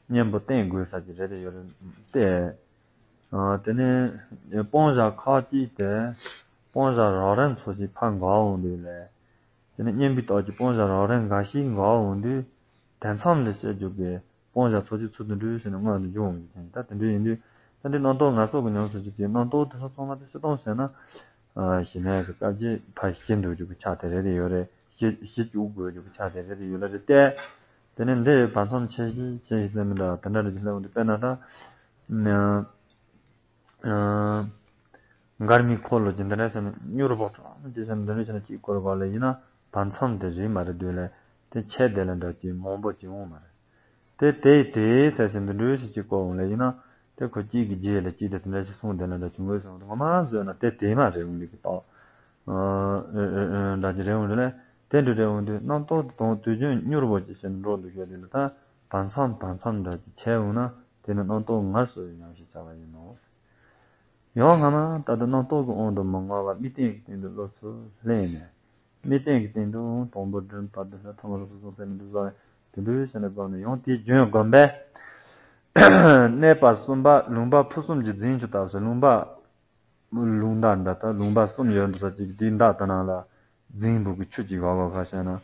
གཉེན་པོ་བསྟེན་དགོས་ས་ཀྱི་རེ་རེ་ཡོད་རེད་དེ། དེ་ནི། སྤང་བྱ་ཁག་ཅིག་དེ། སྤང་བྱ་རགས་རིམ་ཚོ་ཅིག་ཕར་འགག་འོང་དུས་ལས། དེ་ནི་གཉེན་པོའི་རྟགས་ཀྱི་སྤང་བྱ་རགས་རིམ་འགའ་ཞིག་འགག་འོང་དུས། དེ་མཚམས་ལས་བཤད་རྒྱུ་གི་སྤང་བྱ་ཚོ་ཅིག་ཚུར་དུ་འགྲུལ་བྱས་ནས་སྔོན་དུ་འབྱུང་འོང་གི་ད་དེ་འདྲ་ཡིན་དུས་ད་འདི་རྣམ་རྟོག་ངལ་གསོ་གི་ཉམས་སུ་འཇུག་གི་རྣམ་རྟོག་དེ་ཚོ་ཚང་མ་དེ་ཕྱིར་གཏོང་བྱས་ན། ཞི་གནས་ཀྱི་སྐབས་ཀྱི་ཕར་ཞི་འགྲོ་རྒྱུ་གི་ཆ་དེ་རེ་རེ་ཡོད་རེད། ཞི་ཞི་བཅུག་དགོས་རྒྱུ་གི་ཆ་དེ་རེ་རེ་ཡོད་ལ་རེད་དེ། དེ་ནས་འདི་བར་མཚམས་ཆེ་ཞིག་ཆེ་ཞིག་ཟེར་མི་འདྲ་བ་དེ་འདྲ་རེ་ཞིག་སླེབས་འོང་དུས་དཔེར་ན་ད། མགར་མའི་འཁོར་ལོ་ཅིག་འདི་འདྲ་བྱས་ནས་མྱུར་བག་ཀྲོང་ཅིག་བྱས་ནས་འདི་འདྲ་བྱས་ནས་གཅིག་སྐོར་ག་ལ་ཡིན་ན་བར་མཚམས་དེ་རིང་མ་རེད་དུས་ལས་དེ་ཆད་དེ་ལ་འདྲ་ཅིག་མང་པོ་ཅིག་འོང་མ་རེད། དེ་དེ་དེའི་ཚད་ཞིག་འདི་འདྲ་ཞིག་གཅིག་སྐོར་འོང་ལ་ཡིན་ན་དེ་ཁོ་གཅིག་གི་རྗེས་ལ་གཅིག་དེ་དེ་འདྲ་ཞིག་གསུངས་དེ་ལ་འདྲ་བྱུང་དགོས་སོང་དུ་ངོ་མ་བཟོས་ན་དེ་དེ་མ་རེད་འོང་ལི་གི་རྟགས། འདྲ་ཅིག་རེད་འོང་དུས་ལས། དེ་འདྲ་རེད་འོང་དུས་རྣམ་རྟོག་དང་དུས་རྒྱུན་མྱུར་བོ་ཅིག་བྱས་ནས་འགྲོ་འདུག་ཤོད་དུས་ལ་ད་བར་མཚམས་བར་མཚམས་འདྲ་ཅིག་བྱས་འོང་ན་དེ་ནི་རྣམ་རྟོག་ངལ་གསོ་ཡི་ཉམས་ཞེས་བྱ་བ་ཡིན་ནོ། ཡང་སྔ་མ་ད་ལྟ་རྣམ་རྟོག་གི་དབང་དུ་མི་མངའ་བར་དམིགས་རྟེན་གྱི་སྟེང་དུ་བློ་ཚུར་ལྷན་ནས། དམིགས་རྟེན་གྱི་སྟེང་དུ་དང་པོ་སྒྲིམ་བར་དུ་ལྷ་ཐ་མ་ལ་སོགས་སོགས་ཟེར་ནས་འདུག་ཟེར་བ་དེ་འདྲའི་བྱས་ནས་བསྒོམས་ནས་ཡང་དེའི་རྒྱུན་བསྒོམས་པས། གནས་པ་གསུམ་པ་ལུང་པ་ཕུན་སུམ་གྱིས་འཛིན་ཆུ་ལྟ་བུ་ཟེར་ལུང་པ། ལུང་མདའ་འདྲ་ལྟ་ལུང་པ་གསུམ་ཡོད་འདུག་ས་ཅིག་དེའི་མདའ་དེ་ནང་ལ་རྫིང་བུ་གི་ཆུ་ཅིག་ཡོད་པ་ཁ་ཤས་ན།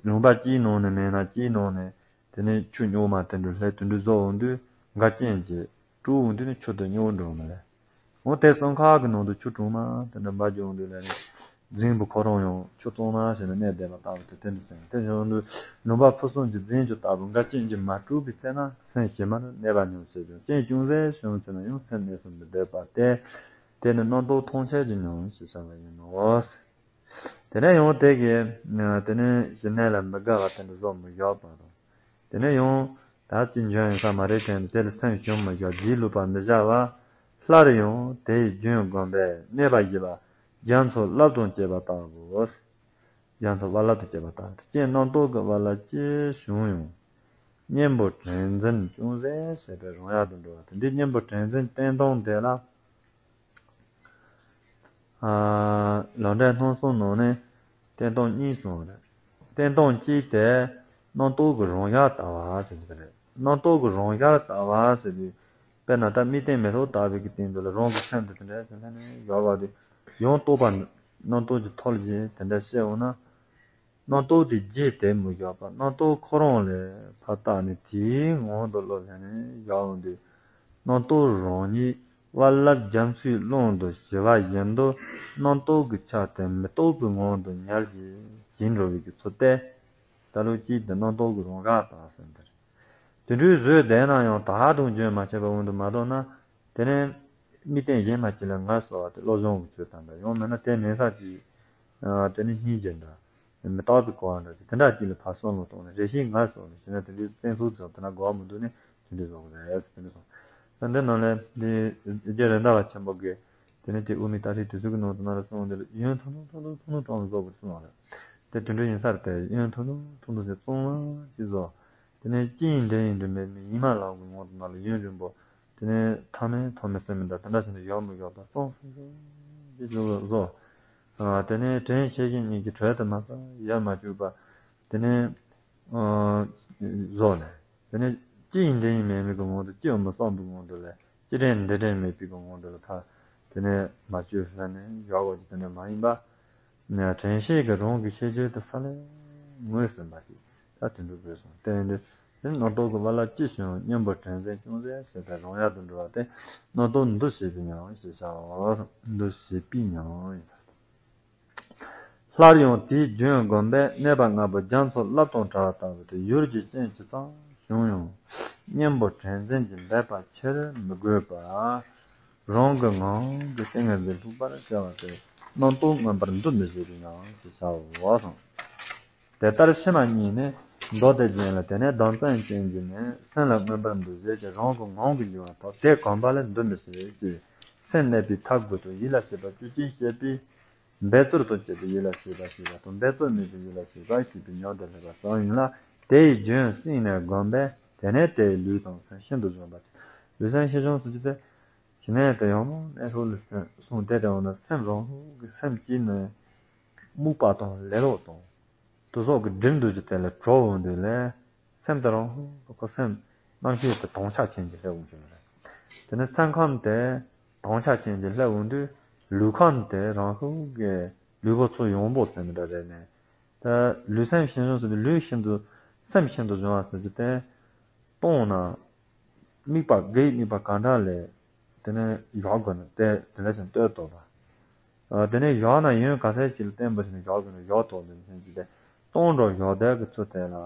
ལུང་པ་གཅིག་ནང་ནས་མེད་ན་གཅིག་ནང་ནས་དེ་ནས་ཆུ་རྙོག་མ་དེ་འདྲ་ལྷས་དེ་འདྲ་བཟོ་འོང་དུས་འགལ་རྐྱེན་གྱིས་དཀྲུག་འོང་དུས་ནི་ཆུ་དེ་རྙོག་འགྲོ་མ་རེད། འོ་དེ་གསུམ་ཁག་གི་ནང་དུ་ཆུ་གྲང་མ་དེ་འདྲ་འབབ་རྒྱུ་འོང་དུས་ལས་ནི། རྫིང་བུ་ཁོ་རང་ཡང་ཆུ་གཙང་མ་ཞིག་ནས་གནས་བསྡད་པ་ལྟ་བུ་དེ་དེ་འདྲ་སེམས་དེ་བཞིན་དུ་ལུང་པ་ཕུན་སུམ་གྱིས་རྫིང་ཆུ་ལྟ་བུ་འགལ་རྐྱེན་གྱིས་མ་དཀྲུགས་པའི་ཚེ་ན་སེམས་ཞི་མར་གནས་པ་ཉམས་བྱེད་ཀྱང་རྐྱེན་ཅུང་ཟད་བྱུང་ཚེ་ན་ཡང་སེམས་གནས་སུ་མི་བསྡད་པ་སྟེ། དེ་ནི་རྣམ་རྟོག་ཐམས་ཅད་ཀྱི་ཉམས་ཞེས་བྱ་བ་ཡིན་ནོ། དེ་ནས་ཡང་དེ་གིས་དེ་ནས་ཞི་གནས་ལ་མི་དགའ་བ་དེ་འདྲ་བཟོ་མི་བཞག་པ་དང་། དེ་ནས་ཡང་ད་ཅི་འཇོན་ཡིན་ས་མ་རེད་དྲན་དེ་ལ་སེམས་ཞུམ་མི་བཞག་སྒྱིད་ལུག་པ་མི་བྱ་བ། སླར་ཡང་དེ་ཡི་རྒྱུན་བསྒོམས་པས་གནས་པ་ཞི་བ་རྒྱ་མཚོ་རླབས་དང་བཅས་པ་ལྟ་བུའོ། རྒྱ་མཚོ་རྦ་རླབས་དང་བཅས་པ་ལྟ་བུ་རྐྱེན་རྣམ་རྟོག་གི་རྦ་རླབས་ཅི་བྱུང་ཡང་གཉེན་པོ་དྲན་འཛིན་ཅུང་ཟད་བྱས་པས་རང་ཡལ་དུ་འགྲོ་བ་དེ་འདི་གཉེན་པོ་དྲན་འཛིན་བསྟེན་སྟངས་དེ་ལ། ལམ་འབྲས་སྣང་གསུམ་ནང་ནས་བསྟེན་སྟངས་གཉིས་གསུངས་པ་རེད། བསྟེན་སྟངས་གཅིག་དེ་རྣམ་རྟོག་གི་རང་ཡལ་ལྟ་བ་ཟེར་གྱི་རེད། རྣམ་རྟོག་གི་རང་ཡལ་ལྟ་བ་ཟེར་དུས་དཔེར་ན་ད་དམིགས་རྟེན་མེ་ཏོག་ལྟ་བུའི་གི་སྟེང་དུ་ལ་རང་གི་སེམས་དེ་དེ་འདྲ་ཞིག་ལྷན་ནས་ཡོད་པ་དེ་ཡང་རྟོག་པ་རྣམ་རྟོག་གི་ཐོག་ལ་ཅིག་དེ་འདྲ་བཤད་འོང་ན། རྣམ་རྟོག་དེ་རྒྱས་དེ་མི་བཞག་པར་རྣམ་རྟོག་ཁོ་རང་ལ་ཕར་བལྟས་ནས་དེའི་ངང་དུ་བློ་ལྷན་ནས་བཞག་འོང་དུས། རྣམ་རྟོག་རང་ཉིད་རྦ་རླབས་རྒྱ་མཚོའི་ཀློང་དུ་ཞི་བ་བཞིན་དུ་རྣམ་རྟོག་གི་ཆ་དེ་མི་རྟོག་པའི་ངང་དུ་ཉར་གྱིས་ཞི་འགྲོ་བའི་གི་ཚུལ་ཏེ། ད་ལོ་གཅིག་དེ་རྣམ་རྟོག་གི་རང་རྒྱལ་དང་ཟེར་འདིར། དེ་འདྲའི་བཟོས་བསྡད་ན་ཡང་ད་དུང་རྒྱུན་མ་ཆད་པར་འོང་དུ་མ་གཏོགས་ན། དེ་ནས་དམིགས་རྟེན་གཞན་མ་གཅིག་ལ་ངལ་གསོ་བ་དེ་བློ་སྦྱོང་གི་ཚུལ་དང་འདྲ་ཡང་མིན་ན་དེ་མེད་ས་ཅིག་དེ་ནས་སྙིང་རྗེ་འདྲ། མི་རྟག་ཏུ་གོ་བ་འདྲ་ཅིག་དེ་འདྲ་ཅིག་ལ་ཕར་བསམ་བློ་གཏོང་ནས་རེ་ཞིག་ངལ་གསོ་ནས་བྱས་ན་དེ་འདྲའི་བཙན་ཚུགས་ཙམ་དེ་འདྲ་གོ་བ་མི་འདུག་ནས་དེ་འདྲའི་བཟོ་དགོས་རེད་ཟེར་དེ་འདྲ་གསུངས། ད་འདི་ནང་ལས་འདི་རྗེ་རེད་མདའ་བ་ཆེན་པོ་གིས་དེ་ནས་དེ་དབུ་མའི་ལྟ་ཁྲིད་དུས་ཚོད་ཀྱི་ནང་དུ་ན་རེ་གསུངས་འདི་ལ་ཡུན་ཐུང་ཐུང་ཐུང་ཐུང་ཐུང་ཐུང་བཟོ་དགོས་གསུངས་བ་རེད། དེ་དེ་འདྲ་ཡིན་ས་རེད་དེ་ཡུན་ཐུང་ཐུང་ཐུང་ཐུང་ཞིག་གཙང་མ་ཞིག་བཟོ། དེ་ནས་ཅི་ཡིན་འདྲ་ཡིན་འདྲ་མེད་མེད་ཡིད་མ་ལང་གི་ངང་དུ་ན་ལ་ཡུན་རིང་པོ། དེ་ནས་ཐ་མལ་ཐོག་མེད་སེམས་མེད་འདྲ་དེ་འདྲ་བྱས་ནས་ཡོག་མི་ཡོག་པ་གཙང་སིང་སིང་ཞིག་བཟོ། དེ་ནས་དྲན་ཤེས་བཞིན་གཉིས་ཀྱི་གྲོས་དུ་མ་ཟ་ཡར་མ་བཅུག་པ། དེ་ནས་བཟོ་ནས། དེ་ནས་ཅི་ཡིན་འདྲ་ཡིན་མེད་མེད་ཀྱི་ངང་དུ་ཅི་ཡང་མི་བསམ་པའི་ངང་དུ་ལས་ཅི་དྲན་འདི་དྲན་མེད་པའི་གི་ངང་དུ་ལ་ཕར། དེ་ནས་མ་བཅོས་ལྷན་ནས་ཡོག་གོ་ཅིག་དེ་འདྲ་མ་ཡིན་པ། དྲན་ཤེས་ཀྱི་རང་གི་ཤེས་བྱེད་དུ་ས་ལས་ངོས་ཟིན་པ་ཞིག་ད་དེ་འདྲ་དགོས་སོང་སྟེ་འདི། དེ་རྣམ་རྟོག་གི་རྦ་རླབས་ཅི་བྱུང་གཉེན་པོ་དྲན་འཛིན་ཅུང་ཟད་བྱས་པས་རང་ཡལ་དུ་འགྲོ་བ་སྟེ། རྣམ་རྟོག་འདུ་བྱེད་པའི་ཉམས་ཞེས་བྱའོ། འདུ་བྱེད་པའི་ཉམས་ཡིན་ས། སླར་ཡང་དེའི་རྒྱུན་བསྒོམས་པས་གནས་པ་ལྔ་པོ་རྒྱ་མཚོ་རླབས་དང་བྲལ་བ་ལྟ་བུ་སྟེ་ཡུལ་གྱི་རྐྱེན་ཇི་ཙམ་བྱུང་ཡང་གཉེན་པོ་དྲན་འཛིན་གྱིས་འབད་པ་ཆེར་མི་དགོས་པར། རང་གི་ངང་གིས་ཏིང་ངེ་འཛིན་ལྷུག་པར་བྱ་བ་སྟེ་རྣམ་རྟོག་མངོན་པར་འདུ་མི་བྱེད་པའི་ངང་ཞེས་བྱའོ་གསུངས། དེ་ལྟར་ཕྱི་མ་གཉིས་ནི་མདོ་སྡེ་རྒྱན་ལ། དེ་ནས་སྡོམ་བརྩོན་ཅན་གྱིས་ནི་སེམས་ལ་མངོན་པར་འདུ་བྱེད་ཀྱི་རང་གི་ངང་གིས་འགྱུར་བ་དང་དེ་གོམས་པ་ལས་འདུ་མི་བྱེད་ཀྱི་སེམས་གནས་པའི་ཐབས་དགུ་དང་ཡིད་ལ་བྱེད་པ་བཅུ་གཅིག་བཤད་པས། འབད་རྩོལ་དང་བཅས་པའི་ཡིད་ལ་བྱེད་པ་ཞེས་པ་དང་འབད་རྩོལ་མེད་པའི་ཡིད་ལ་བྱེད་པ་ཞེས་པའི་ཉམས་དེ་སླེབས་པ་ཙམ་ཡིན་ལ། དེ་ཡི་རྒྱུན་བསྲིངས་ནས་བསྒོམས་པས་དེ་ནས་དེའི་ལུས་དང་སེམས་ཤིན་ཏུ་འཇོམས་པ། ལུས་སེམས་ཤིན་འཇོམས་ཟེར་རྒྱུ་དེ། ཞི་གནས་དེ་ཡང་ནས་ལྷོད་ལ་གསུངས་ཏེ་དྲན་འོང་ན་སེམས་རང་ལྷོད་ཀྱི་སེམས་ཀྱིས་ནི་རྨུགས་པ་དང་ལེ་ལོ་དང་། དུ་སོགས་ཀྱི་སྒྲིབ་འདུ་བྱེད་དེ་ལས་གྲོལ་འོང་དུས་ལས། སེམས་དེ་རང་ཧུ་ཁོ་སེམས་རྣམ་ཤེས་དེ་དྭངས་ཆ་ཅན་གྱི་ལྷའི་དབང་ཞུ་བ་རེད། དེ་ནས་སེམས་ཁམས་དེ་དྭངས་ཆ་ཅན་གྱི་ལྷའི་དབང་དུས་ལུས་ཁམས་དེ་རང་ཧུ་གི་ལུས་པོ་ཚོ་ཡོང་འབོག་ཟེར་མི་འདྲ་རེད་ནས། ད་ལུས་སེམས་ཤིན་འཇོམས་ཟེར་དུས་ལུས་ཤིན་ཏུ་སེམས་ཤིན་ཏུ་འཇོམས་པ་ཟེར་རྒྱུ་དེ་གཏོང་ན་དམིགས་པ་དགེ་བའི་དམིགས་པ་ག་འདྲ་ལས་དེ་ནས་བཞག་དགོས་ན་དེ་དེ་འདྲ་ཞིག་ལྟོས་དོ་ལ། དེ་ནས་བཞག་ན་ཡུན་ག་ཚད་ཅིག་ལ་བརྟན་པོ་ཞིག་ནས་བཞག་དགོས་ན་བཞག་དོ་ལ་མཁྱེན་གྱི་དེ་གཏོང་འགྲོ་བཞག་བསྡད་ཀྱི་ཚུལ་དེ་ལ།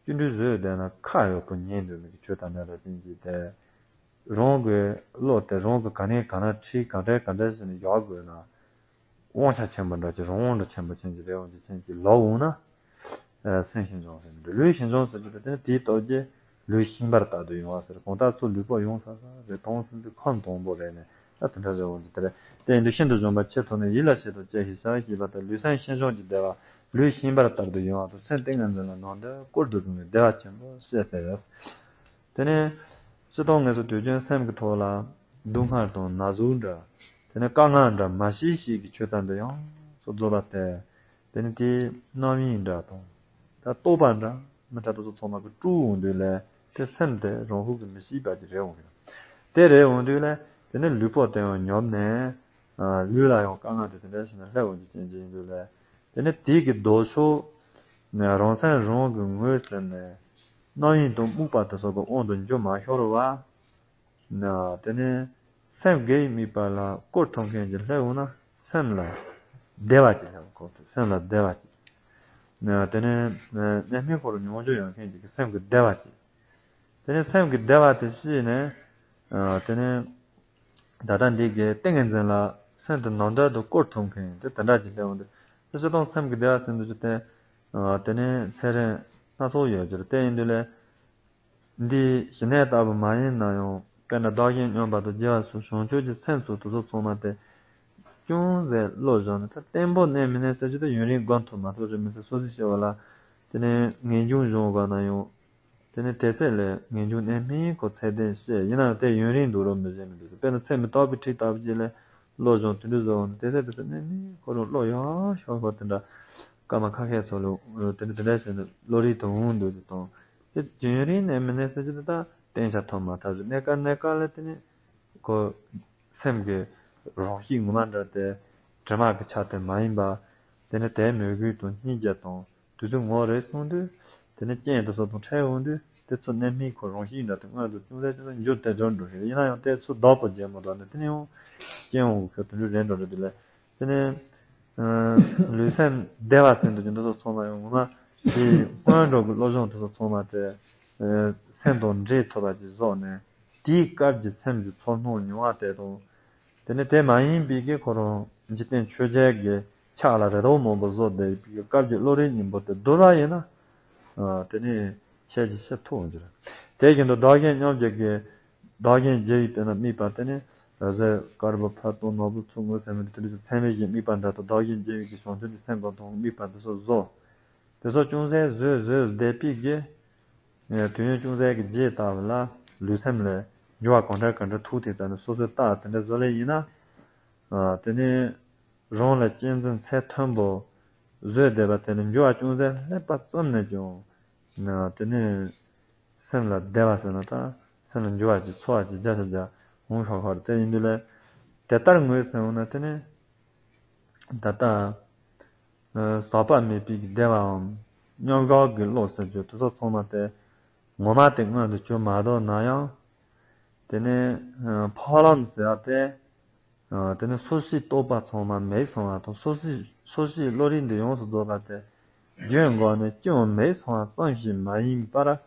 ཅི་འདྲའི་བཟོས་བསྡད་ན་ཁ་ཡོད་པོ་ཉན་འདོད་མི་གི་ཆོས་དང་ནད་ལ་བརྟེན་གྱིས་ཏེ། རང་གི་བློ་དེ་རང་གི་ག་ནས་ག་ན་ཁྲིད་ག་འདྲ་ག་འདྲ་ཟེར་ནས་བཞག་དགོས་ན། དབང་ཆ་ཆེན་པོ་འདྲ་ཅིག་རང་དབང་འདྲ་ཆེན་པོ་ཅན་གྱི་རེ་བ་འདྲ་ཅན་གྱི་ལོག་འོང་ན། སེམས་ཤིན་འཇོམས་ཟེར་འདུག་ལུས་ཤིན་འཇོམས་ཟེར་གྱི་འདུག་དེ་ནི་དེའི་སྟོབས་ཀྱིས་ལུས་ཤིན་པར་རྟག་ཏུ་ཡོང་བ་ཟེར་གང་ལྟར་ཚུར་ལུས་པོ་ཡོང་ས་ས་རེ་མཐོང་སྲིད་འདུག་ཁམས་དང་པོ་རེད་ནས་ད་དེ་འདྲ་རེ་བ་འདུག་དེ་རེད་དེ་ཡིན་དུས་ཤིན་ཏུ་འཇོམས་པ་ཆེས་མཐོ་ནས་ཡིད་ལ་བྱེད་དང་བཅས་ཤིང་བྱ་ཞེས་པ་དང་ལུས་སེམས་ཤིན་འཇོམས་ཀྱི་བདེ་བ། ལུས་ཤིང་པར་ལྟར་དུ་ཡོང་བ་དང་སེམས་ཏིང་ངེ་འཛིན་ལ་ནང་དོན་བསྐུར་དུ་རུང་བའི་བདེ་བ་ཆེན་པོ་ཞེས་ཟེར། དེ་ནས་སྤྱིར་བཏང་ངེས་སུ་དུས་རྒྱུན་སེམས་ཀྱི་ཐོག་ལ་སྡུག་བསྔལ་དང་ན་ཟུག་འདྲ། དེ་ནས་དཀའ་ངལ་འདྲ་མ་ཤེས་ཤེས་ཀྱི་ཆོས་ཙམ་དུ་ཡོངས་སུ་རྫོགས་པ་སྟེ། དེ་ནི་དེའི་རྣམ་གཡེང་འདྲ་དང་། ད་རྟོག་པ་འདྲ་མི་འདྲ་དེ་ཚོ་ཚང་མ་གི་དཀྲུགས་འོང་དུས་ལས་དེ་སེམས་དེ་རང་ཤུགས་ཀྱིས་མི་ཤེས་པ་ཅིག་རེད་འོང་གི། དེ་རེད་འོང་དུས་ལས་དེ་ནི་ལུས་པོ་དེ་ཡང་ཉོབ་ནས། ལུས་ལ་ཡང་དཀའ་ངལ་དེ་དེ་འདྲ་ཞིག་ནས་སླེབས་འོང་རྒྱུ་རྐྱེན་གྱིས་ཡིན་དུས་ལས། དེ་ནི་དེའི་གི་ལྡོག་ཕྱོགས་ནས་རང་སེམས་རང་གི་ངོས་ཟིན་ནས་རྣམ་གཡེང་དང་རྨུགས་པ་དེ་ཚོ་གི་དབང་དུ་འགྱུར་མ་ཤོར་བ། ན། དེ་ནས་སེམས་དགེ་བའི་དམིགས་པ་ལ་བཀོལ་ཐུབ་མཁན་གྱི་སླེབས་འོང་ན་སེམས་ལ་བདེ་བ་ཅིག་སླེབས་འོང་གི། སེམས་ལ་བདེ་བ་ཅིག་ན། དེ་ནས་གནས་མལ་འཁོར་མྱོང་འགྱུར་ཡོང་མཁན་གྱི་སེམས་ཀྱི་བདེ་བ་ཅིག་དེ་ནས་སེམས་ཀྱི་བདེ་བ་དེ་ཤེས་ནས། དེ་ནས་ད་ལྟ་འདི་གའི་ཏིང་ངེ་འཛིན་ལ་སེམས་དེ་ནང་དོན་དུ་བཀོལ་ཐུབ་མཁན་དེ་དེ་འདྲ་ཅིག་སླེབས་འོང་དུས། དེ་སྤྱིར་བཏང་སེམས་ཀྱི་བདེ་བ་ཟེར་དུས་ཅིག་དེ། དེ་ནས་ཚད་རིམ་སྣ་ཚོགས་ཡོད་ཀྱི་རེད། དེ་ཡིན་དུས་ལས། འདི་ཞི་གནས་ལྟ་བུ་མ་ཡིན་ན་ཡང་དཔེར་ན་བདག་གཞན་མཉམ་པ་དང་རྒྱལ་བ་སོགས་བྱང་ཆུབ་ཀྱི་སེམས་སོགས་དེ་ཚོ་ཚང་མ་དེ་ཅུང་ཟད་བློ་སྦྱངས་ནས། ད་བརྟན་པོ་གནས་མི་གནས་ཟེར་རྒྱུ་དེ་ཡུན་རིང་སྒོམ་ཐུབ་མ་ཐུབ་རེད། མི་ཚེ་སོ་སོས་ཤེས་པ་ལ། དེ་ནས་ངེས་འབྱུང་སྦྱོང་དགོས་ན་ཡང་། དེ་ནས་དེ་ཚད་ལས་ངེས་འབྱུང་གནས་མིན་ཁོ་ཚད་ལྡན་བཤད་ཡིན་ན་ཡང་དེ་ཡུན་རིང་འདུག་རོགས་མི་བྱེད་མི་འདུག་དཔེར་ན་ཚེ་མི་རྟག་པའི་ཁྲིད་ལྟ་བུ་ཅིག་ལས་བློ་སྦྱོང་དེ་འདྲ་བཟོ་འོང་ན། དེ་ཚད་དེ་ཚད་གནས་མིན་ཁོ་རང་བློ་ཡག་ཤོག་ཤོག་དེ་འདྲ་སྐར་མ་ཁ་ཤས་ཚོ་ལ་དེ་འདྲ་དེ་འདྲ་བྱས་ནས་བློ་རིག་དང་འོང་འདུག་དེ་དང་། དེ་ཡུན་རིང་གནས་མི་གནས་ཟེར་རྒྱུ་དེ་ད་གཏན་འཇགས་ཐོབ་མ་ཐག་རེད། གནས་སྐབས་གནས་སྐབས་ལ་དེ་ནི་ཁོ་སེམས་ཀྱི་རང་གཤིས་ངོ་མ་འདྲ་སྟེ་དྲི་མ་གི་ཆ་དེ་མ་ཡིན་པ། དེ་ནི་དེའི་མོས་གུས་དང་སྙིང་རྗེ་དང་དུས་ཚོད་ངོ་རེ་སོང་དུས་དེ་ནི་རྐྱེན་དེ་ཚོ་དང་འཕྲད་འོང་དུས་དེ་ཚོ་གནས་མིན་ཁོ་རང་གཤིས་འདྲ་དེ་སྔོན་དུ་ཅུང་ཟད་ཅུང་ཟད་འགྱུར་ཏེ་འགྱུར་འགྲོ་ཞིང་། ཡིན་ན་ཡང་དེ་ཚོ་བདག་པོ་བྱེད་མ་ཐུབ་ནས་དེ་ནི་ཡང་རྐྱེན་འོང་གི་ཁྱོད་དེ་འདྲ་རེད་འགྲོ་རེད། དེ་ལས། དེ་ནས། ལུས་སེམས་བདེ་བ་ཟེར་འདུག་ཅིང་དེ་ཚོ་ཚང་མ་ཡང་ངོ་མ་དེའི་སྔོན་འགྲོ་གི་བློ་སྦྱོང་དེ་ཚོ་ཚང་མ་དེ་སེམས་དང་འདྲེས་ཐུབ་པ་ཅིག་བཟོས་ནས་དེའི་སྐབས་ཀྱི་སེམས་ཀྱི་ཚོར་སྣང་མྱོང་བ་དེ་དང་། དེ་ནས་དེ་མ་ཡིན་པའི་གི་ཁོ་རང་འཇིག་རྟེན་ཆོས་བརྒྱད་ཀྱི་ཕྱག་ལ་རེ་དོགས་མང་པོ་བཟོ་བསྡད་པའི་གི་སྐབས་ཀྱི་བློ་རིག་གཉིས་པོ་དེ་བསྡུར་བ་ཡིན་ན། དེ་ནས་ཁྱེད་ཀྱིས་ཤེས་ཐུབ་འོང་གི་རེད། དེ་བཞིན་དུ་བདག་གཞན་མཉམ་བརྗེ་གི་བདག་གཞན་བརྗེ་བའི་དེ་ན་དམིགས་པ་དེ་ནི་ར་བཟི་དཀར་པོ་ཕ་སྟོང་ནོར་བུ་ཚུ་དངོས་ཟེར་མི་དེ་དེ་རིགས་ཀྱི་ཚད་མེད་བཞིན་དམིགས་པ་འདྲ་དང་། བདག་གཞན་བརྗེ་བའི་གི་བྱང་ཆུབ་ཀྱི་སེམས་དང་དོན་དམིགས་པ་འདི་ཚོ་བཟོ། དེ་ཚོ་ཅུང་ཟད་བཟོས་བཟོས་བསྡད་པའི་གི་དུས་ཡུན་ཅུང་ཟད་ཀྱི་རྗེས་ལྟ་བུ་ལ་ལུས་སེམས་ལ་འགྱུར་བ་གང་འདྲ་གང་འདྲ་ཐུག་དེ་ཙམ་ནས་སོ་སོའི་རྟགས་དེ་འདྲ་བཟོ་ལེ་ཡིན་ན། དེ་ནི་རང་ལ་གཅེས་འཛིན་ཚད་མཐོན་པོ་བཟོས་བསྡད་པ་དེ་ནི་འགྱུར་བ་ཅུང་ཟད་སླེབས་པ་ཙམ་ནས་ཀྱང་དེ་ནི། སེམས་ལ་བདེ་བ་ཟེར་ན་ད་སེམས་ལ་འགྱུར་བ་ཅིག་ཚོར་བ་ཅིག་རྒྱ་ཆེ་རྒྱ་འོང་ཤོག་ཤོག་རེད། དེ་ཡིན་དུས་ལས་དེ་ལྟར་ངོས་ཟིན་འོང་ན་དེ་ནི་ད་ལྟ་ཟག་པ་མེད་པའི་བདེ་བའམ་མཉམ་བཞག་གི་བློ་ཟེར་རྒྱུ་དེ་ཚོ་ཚང་མ་དེ་ངོ་མ་དེ་མངོན་དུ་གྱུར་མ་འདུག་ན་ཡང་། དེ་ནི་འཕགས་ལམ་ཟེར་བ་དེ། དེ་ནི་སོ་སོའི་རྟོག་པ་ཚང་མ་མེད་སོང་བ་དང་། སོ་སོའི་སོ་སོའི་བློ་རིག་འདི་ཡོངས་སུ་རྫོགས་པ་དེ་རྒྱུན་འགོག་ནས་ཅུང་མེད་སོང་བ་ཙམ་ཞིག་མ་ཡིན་པར།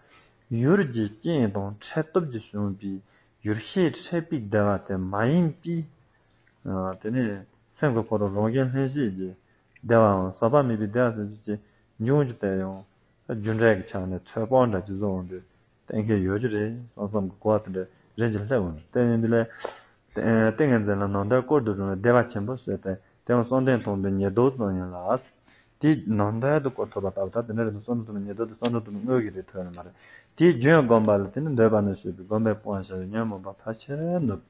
ཡུལ་གྱི་རྐྱེན་དང་འཕྲད་སྟོབས་ཀྱིས་བྱུང་བའི་ཡུལ་ཤེས་འཕྲད་པའི་བདེ་བ་དེ་མ་ཡིན་པས། དེ་ནི་སེམས་ཀྱི་འཁོར་ལོ་རང་བཞིན་ལྷན་སྐྱེས་ཀྱི་བདེ་བའམ་ཟག་པ་མེད་པའི་བདེ་བ་ཟེར་རྒྱུ་ཅིག་འབྱུང་རྒྱུ་དེ་ཡང་རྒྱུ་འབྲས་ཀྱི་ཆ་ནས་ཚོད་དཔག་འདྲ་ཅིག་བཟོ་འོང་དུས། གཏན་འཁེལ་ཡོད་ཀྱི་རེད་བསམ་བསམ་གྱི་གོ་བ་དེ་འདྲ་རེ་ཅིག་སླེབས་འོང་། དེ་ཡིན་དུས་ལས། ཏིང་ངེ་འཛིན་ལ་ནང་དོན་བསྐུར་དུ་རུང་བའི་བདེ་བ་ཆེན་པོ་ཟེར་ཏེ་དེ་ཡང་བསམ་གཏན་དང་པོའི་ཉེར་བསྡོགས་ཙམ་ཡིན་ལ། དེའི་ནང་དོན་དུ་བསྐུར་ཐུབ་པ་ལྟ་བུ་ད་དེ་འདྲ་རེད་འདུག་བསམ་གཏན་དང་པོའི་ཉེར་བསྡོགས་དེ་བསམ་གཏན་དང་པོའི་དངོས་ཀྱི་རིགས་ཐོན་ནི་མ་རེད། དེའི་རྒྱུན་བསྒོམ་པ་ལ་དེ་ནི་འདོད་པ་ནི་ཞེས་པའི་བསྒོམ་པས་སྤང་བྱ་བའི་ཉོན་མོངས་པ་ཕལ་ཆེར་ནུབ།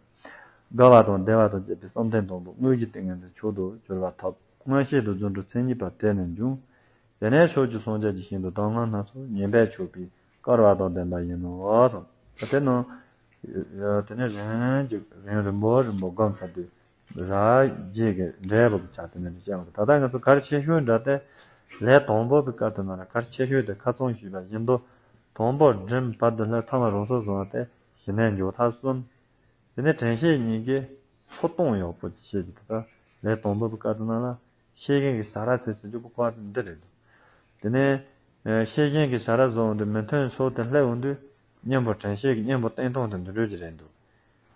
དགའ་བ་དང་བདེ་བ་དང་བཅས་པའི་བསམ་གཏན་དང་པོ་དངོས་ཀྱི་ཏིང་ངེ་འཛིན་མཆོག་ཏུ་གྱུར་པ་ཐོབ། མངོན་ཤེས་དང་རྫུ་འཕྲུལ་མཚན་ཉིད་པ་དེ་ནི་འབྱུང་། དེ་ནས་ཕྱོགས་བཅུའི་སངས་རྒྱས་ཀྱི་ཞིང་དུ་གདམས་ངག་སྣ་ཚོགས་ཉན་པས་ཆོག་པའི་སྐལ་བ་དང་ལྡན་པ་ཡིན་ནོ་གསུངས། དེ་ནང་དེ་ནས་རིམ་གྱིས་རིམ་རིམ་པོ་རིམ་པོ་བསྒོམ་ཚར་དུས་རང་རྒྱུད་ཀྱི་འབྲས་བུ་གི་ཆ་དེ་ནས་བཤད་འོང་། ད་ལྟ་ང་ཚོ་གལ་ཆེ་ཤོས་འདྲ་སྟེ་ལས་དང་པོ་པའི་སྐབས་དེ་ན་ལ་གལ་ཆེ་ཤོས་དེ་ཁ་ཚང་ཞུས་པ་བཞིན་དུ་དང་པོ་དྲིན་བར་དུ་ལྷོད་ཐ་མ་རང་སར་བཟུང་བ་སྟེ་ཞི་གནས་མཇུག་མཐར་གསུམ། དེ་ནས་དྲན་ཤེས་གཉིས་ཀྱིས་ཚུར་གཏོང་ཡག་པོ་ཅིག་བྱེད་ཀྱི་འདུག་ལས་དང་པོ་པའི་སྐབས་དེ་ན་ལ་ཤེས་བཞིན་གྱི་བྱ་ར་ཟེར་ཟེར་རྒྱུ་པོ་ཁོ་དེ་འདི་རེད་འདུག་དེ་ནས་ཤེས་བཞིན་གྱི་བྱ་ར་བཟོ་འོང་དུས་མི་མཐུན་ཕྱོགས་དེ་སླེབས་འོང་དུས་གཉེན་པོ་དྲན་ཤེས་ཀྱི་གཉེན་པོ་བསྟེན་སྟངས་དེ་འདི་འདྲ་ཅིག་རེད་འདུག་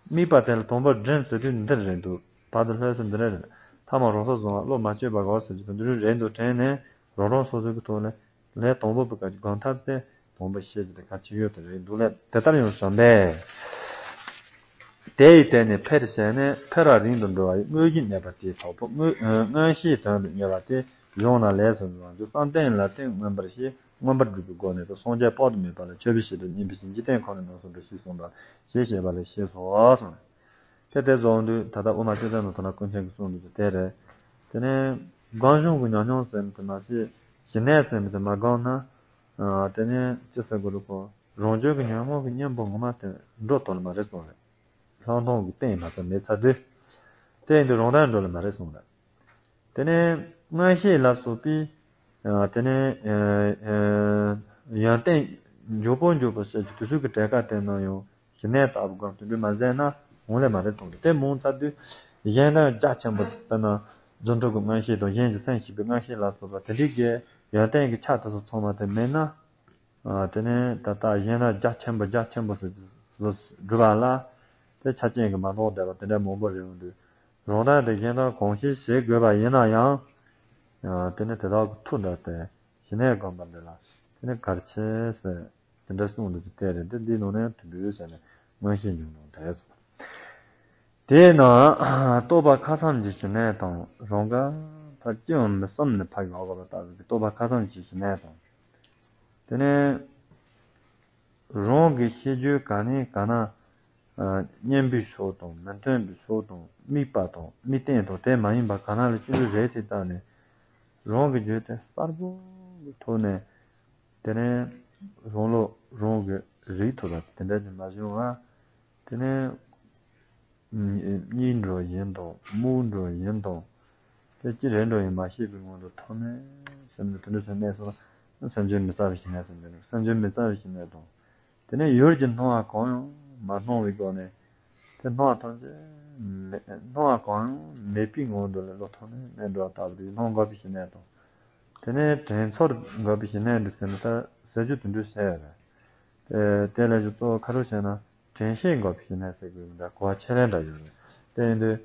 དམིགས་པ་དེ་ལ་དང་པོ་དྲིན་ཟེར་དུས་འདི་རེད་འདུག་བར་དུ་ལྷོད་ཟེར་འདི་རེད། ཐ་མ་རང་སར་བཟུང་བ་བློ་མ་བཅོས་པར་དགོངས་ཟེར་རྒྱུ་དེ་འདི་འདྲ་རེད་འདུག་དྲན་ནས་རང་རང་སོ་སོའི་གི་ཐོག་ནས། ལས་དང་པོ་པའི་སྐབས་ཀྱི་སྒོམ་ཐབས་དེ་དང་པོ་ཤེས་ཀྱི་དེ་གལ་ཆེ་ཡོད་དེ་རེད་འདུག་ལས་དེ་ལྟར་ཡང་བསམ་པས། དེ་ཡི་སྟེང་ནས་འཕེལ་བྱས་ནས་འཕེལ་བ་རིང་དུ་འགྲོ་བ་ཡི་དངོས་གཞི་གནས་པ་དེའི་ཐོག་ཕུག་མངོན་ཤེས་དོན་དུ་གཉེར་བ་དེ་ གཞུང་ན་ལས་སུ་འབྱུང་བ་འདི་བསམ་གཏན་ལ་གཏན་མངོན་པར་ཤེས། མངོན་པར་སྒྲུབ་པའི་སྒོ་ནས་ཏེ་སངས་རྒྱས་དཔག་ཏུ་མེད་པ་ལ་མཆོད་པའི་བྱེ་བྲག་བསྙེན་པའི་ཕྱིར་འཇིག་རྟེན་ཁམས་ནས་ནམ་གསུངས་པའི་ཕྱིར་གསུངས་པ་ཞེས་བཤད་པ་ལས་ཤེས་སོ་གསུངས། དེ་དེ་བཟོ་འོང་དུས་ད་ལྟ་དབུ་མ་སྤྱི་བཏང་དུ་ཐོག་ན་ཀུན་མཁྱེན་གྱིས་གསུངས་འདུག་དེ་རེད། དེ་ནས་སྒོམ་བྱུང་གི་ཉམས་མྱོང་ཟེར་དེ་མ་ཤེས། ཞི་གནས་ཟེར་དེ་མ་སྒོམ་ན། དེ་ནས་ཅི་ཟེར་དགོས་རེད་ཁོ། རང་རྒྱུད་ཀྱི་ཉོན་མོངས་ཀྱི་གཉེན་པོ་ངོ་མ་དེ་འགྲོ་ཐུབ་ལེ་མ་རེད་གསུངས་རེད། ལྷག་མཐོང་གི་རྟེན་མ་ཚད་མེད་ཚར་དུས། དེ་ཡིན་དུས་རང་དོན་འགྲོ་ལེ་མ་རེད་གསུངས་རེད། དེ་ནས་མངོན་ཤེས་ལ་སོགས་པའི། དེ་ནས་ཡོན་ཏན་མགྱོགས་པོ་མགྱོགས་པོ་ཟེར་གྱི་དུས་ཚོད་ཀྱི་གྲལ་ཁ་དེ་ནང་ཡང་ཞི་གནས་ལྟ་བུ་སྒོམ་དེ་འདྲ་མ་ཟད་ན་འོང་ལེ་མ་རེད་གསུངས་རེད། དེ་མང་ཚར་དུས་གཞན་དོན་རྒྱ་ཆེན་པོ་དཔེར་ན་རྫུ་འཕྲུལ་གྱི་མངོན་ཤེས་དང་གཞན་གྱི་སེམས་ཤེས་པའི་མངོན་ཤེས་ལ་སོགས་པ་དེ་འདྲའི་གི་ཡོན་ཏན་གྱི་ཆ་དེ་ཚོ་ཚང་མ་དེ་མེད་ན། དེ་ནས་ད་ལྟ་གཞན་དོན་རྒྱ་ཆེན་པོ་རྒྱ་ཆེན་པོ་ཟེར་སྒྲུབ་པ་ལ་དེ་ཆ་རྐྱེན་གྱིས་མ་ལྡོག་བསྡད་པ་དེ་འདྲ་མང་པོ་རེད་འོང་དུས། རང་དོན་དེ་གཞན་དོན་གང་ཤེས་བྱེད་དགོས་པ་ཡིན་ན་ཡང་། དེ་ནི་དེ་དག་གི་མཐུ་འདྲ་སྟེ་ཞི་གནས་སྒོམ་པ་འདི་ལ་དེ་ནི་གལ་ཆེ་ཟེར་དེ་འདྲ་གསུངས་འདུག་དེ་རེད། འདི་འདིའི་ནང་ནས་དུ་འདུག་ཟེར་ནས་མངོན་ཤེས་འབྱུང་ནོ་དེ་སོ། དེས་ན་རྟོགས་པ་ཁ་ཙམ་གྱི་ཞི་གནས་དང་རང་དགར་ཕར་ཅི་ཡང་མི་བསམ་ནས་ཕར་ཡོང་དགོས་པ་ལྟ་བུ་གི་རྟོགས་པ་ཁ་ཙམ་གྱི་ཞི་གནས་དང་། དེ་ནས། རང་གི་ཤེས་རྒྱུད་ག་ནས་ག་ན། གཉེན་པོའི་ཕྱོགས་དང་མི་མཐུན་པའི་ཕྱོགས་དང་དམིགས་པ་དང་དམིགས་རྟེན་དང་དེ་མ་ཡིན་པ་ག་ན་ལ་སྤྱི་ལུས་རེ་ཞིག་བལྟས་ནས་རང་གི་རྒྱུད་དེ་གསལ་པོ་གི་ཐོག་ནས་དེ་ནས་རང་ལོ་རང་གི་རིག་ཐུབ་པ་དེ་འདྲ་ཅིག་མ་བྱུང་བ་དེ་ནས། གཉིད་འགྲོ་ཡིན་དང་རྨུགས་འགྲོ་ཡིན་དང་། དེ་ཅི་རེད་འགྲོ་ཡིན་མ་ཤེས་པའི་སྔོན་དུ་ཐོག་མེད་སེམས་ནི་དེ་འདྲ་ཞིག་གནས་སོང་ན་སེམས་ཅན་མི་གཙང་བའི་ཞི་གནས་སུ་འགྱུར་ནས་སེམས་ཅན་མི་གཙང་བའི་ཞི་གནས་དང་། དེ་ནས་ཡུལ་གྱི་སྣང་བ་གང་ཡང་མ་སྣང་བའི་སྒོ་ནས་དེ་སྣང་བ་ཐམས་ཅད་མེད་སྣང་བ་གང་ཡང་མེད་པའི་སྔོན་དུ་ལ་བློ་ཐོག་མེད་མེད་འགྲོ་བ་ལྟ་བུ་དེ་སྣང་འགག་པའི་ཞི་གནས་དང་། དེ་ནས་དྲན་ཚོར་འགག་པའི་ཞི་གནས་འདི་ཟེར་ནས་ད་ཟེར་རྒྱུ་དེ་འདྲ་བཤད་ཡོད་རེད། དེ་ལས་ཀྱི་གཙོ་བོ་ཁ་རུ་བྱས་ན། དྲན་ཤེས་འགག་པའི་ཞི་གནས་ཟེར་དགོས་མི་འདྲ་གོ་བ་ཆེ་ལས་འདྲ་ཡོད་རེད། དེ་ཡིན་དུས།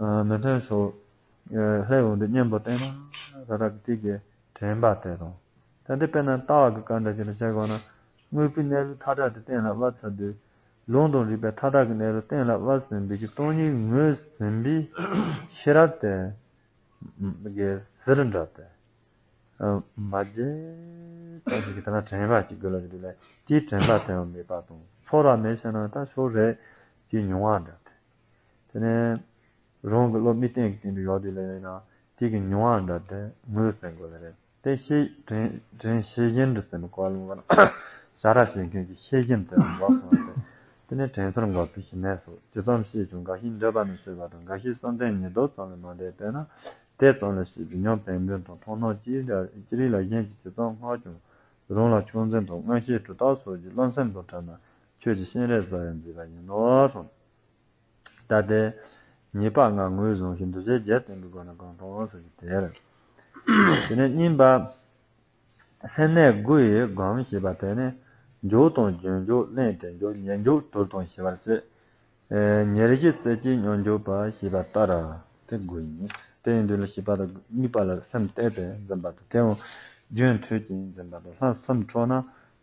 མི་མཐུན་ཕྱོགས། ལྷའི་འོང་དུས་གཉེན་པོ་བསྟེན་ན། ད་ལྟ་གི་དེ་གའི་དྲན་པ་དེ་དང་། ད་འདི་དཔེར་ན་ལྟ་བ་གི་སྐབས་འདྲ་ཅིག་ལ་བཤད་དགོས་ན། དངོས་པོའི་གནས་ལུགས་མཐའ་དག་དེ་གཏན་ལ་དབབ་ཚར་དུས། ལུང་དང་རིགས་པའི་མཐའ་དག་གི་གནས་ལུགས་གཏན་ལ་དབབ་ཟིན་པའི་གི་སྟོང་ཉིད་ངོས་ཟིན་པའི་ཤེས་རབ་དེ། གི་ཟེར་འདྲ་སྟེ། མ་བརྗེད་ཙམ་ཞིག་གི་དེ་ན་དྲན་པ་ཅིག་དགོས་ལ་རེད་ལ་དེའི་དྲན་པ་དེ་ཡང་མེད་པ་དང་ཚོར་བ་མེད་ཟེར་ན་ད་ཤོར་རེད་ཀྱི་མྱོང་བ་འདྲ་སྟེ། དེ་ནས་རང་གི་བློ་མིག་སྟེང་གི་སྟེང་དུ་ཡོད་དུས་ལ་ཡིན་ན་དེ་གི་མྱོང་བ་འདྲ་སྟེ་ངོས་ཟིན་དགོས་ལ་རེད། དེ་ཤེས་དྲན་དྲན་ཤེས་བཞིན་དུ་ཟེར་ནས་གོ་བ་ལོན་པ་ན་ཞ་ར་ཞེས་མཁན་གྱི་ཤེས་བཞིན་དུ་འགོག་སོང་སྟེ། དེ་ནས་དྲན་ཚོར་འགག་པའི་ཞི་གནས་སོ། ཇི་ཙམ་ཤེས་ཀྱང་འགའ་ཞིག་འདོད་པ་ནི་ཆོད་པ་དང་འགའ་ཞིག་བསམ་གཏན་ཉིད་རྟོགས་ཙམ་ལས་མ་འདས་པས་ན། དེ་ཙམ་ལས་སྐྱེས་པའི་ཉམས་བན་བུན་དང་མཐོང་སྣང་ཅི་རིགས་ལ་གཞན་གྱིས་ཇི་ཙམ་བསྔགས་ཀྱང་རང་ལ་ཆགས་འཛིན་དང་མངོན་ཤེས་གྲུབ་རྟགས་སོགས་ཀྱི་རློམ་སེམས་དང་བྲལ་ན་ཆོས་ཀྱི་སྤྱན་རས་གཟིགས་ཡང་མཛེས་པ་ཡིན་ནོ་གསུངས། ད་དེ་ཉེས་པ་ལྔ་ངོས་བཟུང་ཞིང་འདུ་བྱེད་བརྒྱད་བསྟན་པའི་སྒོ་ནས་སྒོམ་སྟངས་ཟེར་གྱི་དེ་རེད། དེ་ནས་གཉིས་པ། སེམས་གནས་དགུ་ཡི་སྒོམ་ཞེས་པ་དེ་ནི་འཇུག་དང་རྒྱུན་འཇུག་གླེང་སྟེ་འཇུག་ཉེར་འཇུག་དུར་དང་ཞེས་པར་བཤད། ཉེར་བཞི་རྩེ་གཅིག་སྙོམས་འཇུག་པ་ཞེས་པ་ལྟར་དེ་དགུ་ཡིན། དེ་ཡིན་དུས་ལ་ཞེས་པ་དང་གཉིས་པ་ལ་སེམས་གཏད་དེ་འཛིན་པ་དང་དེའང་རྒྱུན་མཐུད་ཅིང་འཛིན་པ་དང་ལྷ་སེམས་འཕྲོག་ན་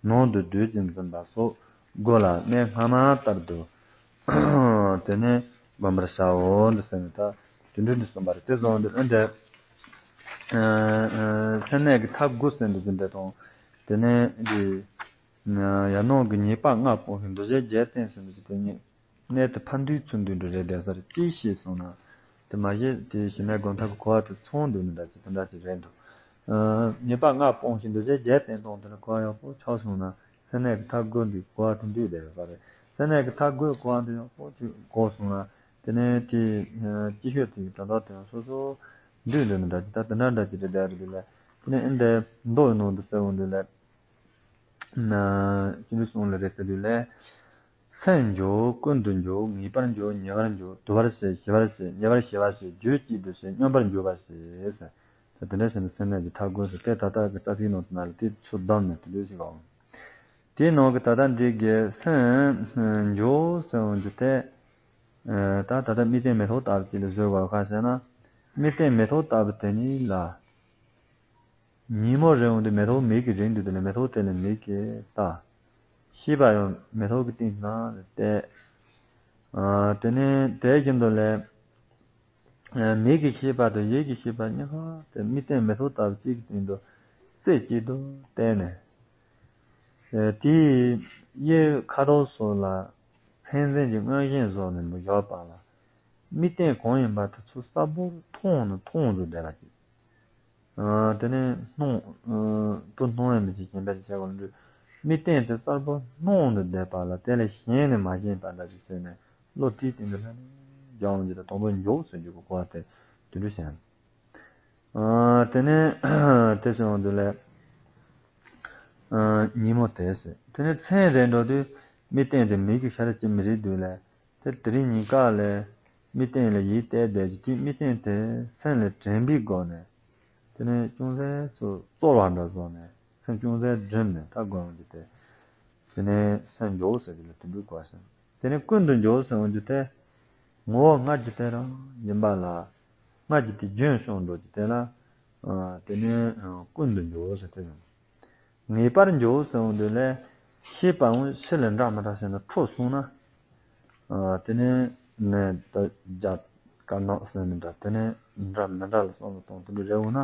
ནང་དུ་སྡུད་ཅིང་འཛིན་པ་སོགས་དགུ་ལ་གནས་སྔ་མ་ལྟར་དུ། དེ་ནས་སྒོམ་པར་བྱའོ་འདི་ཟེར་ནས་ད་དུད་འགྲོ་འདི་གསུངས་པ་རེད། དེ་སོང་འདི་ཨ་འདྲ། སེམས་གནས་ཀྱི་མཐའ་དགུ་ཟེར་འདི་ཟིན་འདྲ་དང་། དེ་ནས་འདི་ཡར་སྣང་གི་ཉེས་པ་ལྔ་སྤོང་ཞིང་འདུ་བྱེད་བརྒྱད་བསྟེན་ཟེར་འདི་དེ་ཉིད་གནས་དེ་ཕན་བདེའི་ཚུལ་འདུས་འགྲོ་རེད་བསྡད་ས་རེད། ཅིའི་ཕྱིར་སོང་ན་དེ་མ་གཞི་དེ་ཞི་གནས་སྒོམ་ཐབས་ཀྱི་གོ་བ་དེ་ཚང་འདུག་ནི་འདྲ་ཅིག་དེ་འདྲ་ཅིག་རེད་འདུག་ཉེས་པ་ལྔ་སྤོང་ཞིང་འདུ་བྱེད་བརྒྱད་བསྟེན་སྟངས་དེ་ལ་གོ་བ་ཡག་པོ་ཆགས་སོང་ན། སེམས་གནས་ཀྱི་མཐའ་དགུ་འདི་གོ་བ་དེ་འདུས་བསྡད་ཡོད་ས་རེད། སེམས་གནས་ཀྱི་མཐའ་དགུའི་གོ་བ་འདི་ཡག་པོ་ཅིག་གོ་སོང་ན་དེ་ནས་དེ་ཅི་ཤོད་དེ་གི་དོན་དག་དེ་ཡང་སོ་སོ་འདུས་འདུས་ནི་འདྲ་ཅིག་ད་དེ་འདྲ་འདྲ་ཅིག་རེད་བསྡད་རེད་འདུག་ལ། དེ་ནས་ཨེ་འདྲའི་མདོ་ཡི་ནང་དུ་གསལ་བོ་འདུག་ལ། ཅི་འདྲ་གསུངས་ལ་རེད་ཟེར་དུས་ལ། སེམས་འཇོག་ཀུན་ཏུ་འཇོག་ངེས་པར་འཇོག་ཉེ་བར་འཇོག་དུལ་བར་བྱེད་ཞི་བར་བྱེད་ཉེ་བར་ཞི་བར་བྱེད་རྒྱུད་གཅིག་ཏུ་བྱེད་སྙོམས་པར་འཇུག་པར་བྱེད་ཟེར། ད་དེ་འདྲ་བྱས་ནས་སེམས་གནས་ཀྱི་མཐའ་དགུ་ཟེར་ཏེ་ད་ལྟ་གི་རྩ་ཚིག་ནང་དུ་ན་ལ་དེ་ཚུར་བསྡམས་ནས་དེ་འདྲ་ཞིག་འོང་། དེའི་ནང་གི་ད་ལྟ་འདི་གའི་སེམས་འཇོག་ཟེར་འོང་རྒྱུ་དེ། ད་ད་ལྟ་དམིགས་རྟེན་མེ་ཏོག་ལྟ་བུ་ཅིག་ལ་བཟོས་པ་ཁ་བྱས་ན། དམིགས་རྟེན་མེ་ཏོག་ལྟ་བུ་དེ་ཉིད་ལ། ཉིན་མོ་རེ་འོང་དུས་མེ་ཏོག་མིག་གིས་རིང་དུས་དེ་ལ་མེ་ཏོག་དེ་ལ་མིག་གིས་ལྟ། ཤེས་པ་ཡང་མེ་ཏོག་གི་སྟེང་ན་བལྟས། དེ་ནས་དེ་བཞིན་དུ་ལས། མིག་གི་ཤེས་པ་དང་ཡིད་ཀྱི་ཤེས་པ་གཉིས་ཀ་དེ་དམིགས་རྟེན་མེ་ཏོག་ལྟ་བུ་གཅིག་གི་སྟེང་དུ་རྩེ་གཅིག་ཏུ་བསྟན་ནས། དེའི་གཡས་ཁ་དོག་སོགས་ལ་མཚན་འཛིན་གྱི་མངོན་ཞེན་བཟོ་ནས་མི་བཞག་པ་ལ། དམིགས་རྟེན་གང་ཡིན་པ་དེ་ཚོ་གསལ་པོར་མཐོང་ནས་མཐོང་དུ་བསྡད་པ་ཅིག་དེ་ནས་སྣང་། དུ་སྣང་བའི་མི་ཚེ་ཞེན་པ་ཞིག་བྱ་བ་ལ་འདུས། དམིགས་རྟེན་དེ་གསལ་པོར་སྣང་དུ་བསྡད་པ་ལ་དེ་ལས་ཞེན་ནས་མ་ཞེན་པ་འདྲ་ཞིག་ཟེར་ནས་བློ་དེའི་སྟེང་དུ་ལྷོད་ནས་སྦྱང་བ་ཅིག་དང་དང་པོ་འཇོག་ཟེར་རྒྱུ་གི་གོ་བ་དེ་དེ་འདྲ་བྱས། དེ་ནས་དེ་སོང་དུས་ལས་ཉིན་མོ་དེ་ཟེར། དེ་ནས་མཚན་རེ་འགྲོ་དུས་དམིགས་རྟེན་དེ་མིག་གི་ཤར་གྱི་མི་རིག་དུས་ལས། དེ་དེ་རིང་ཉིན་དཀར་ལས་དམིགས་རྟེན་ལ་ཡིད་གཏད་བསྡད་ཀྱི་དེ་དམིགས་རྟེན་དེ་སེམས་ལ་དྲན་པའི་སྒོ་ནས། དེ་ནས་ཅུང་ཟད་ཚུར་གཙོར་བ་འདྲ་བཟོ་ནས་སེམས་ཅུང་ཟད་སྒྲིམ་ནས་ད་སྒོམ་གྱི་དེ། དེ་ནས་སེམས་འཇོག་ཟེར་གྱི་ལ་དེ་འདྲའི་གོ་ས། དེ་ནས་ཀུན་ཏུ་འཇོག་ཟེར་འོང་རྒྱུ་དེ། ངོ་བོ་སྔར་གྱི་དེ་རང་ཡིན་པ་ལ། སྔར་གྱི་དེ་རྒྱུན་སྐྱོང་འགྲོ་རྒྱུ་དེ་ལ། དེ་ནས་ཀུན་ཏུ་འཇོག་ཟེར་དེ་ཡང་། ངེས་པར་འཇོག་ཟེར་འོང་དུས་ལས། ཤེས་པའང་ཕྱི་ལ་འདྲ་མི་འདྲ་ཟེར་ནས་འཕྲོ་སོང་ན། དེ་ནས་ནས་ད་རྒྱ་དཀར་ནག་ཟེར་མི་འདྲ་དེ་ནས་འདྲ་མི་འདྲ་ལ་བསམ་བློ་གཏོང་དེ་འདྲ་རེད་འོང་ན།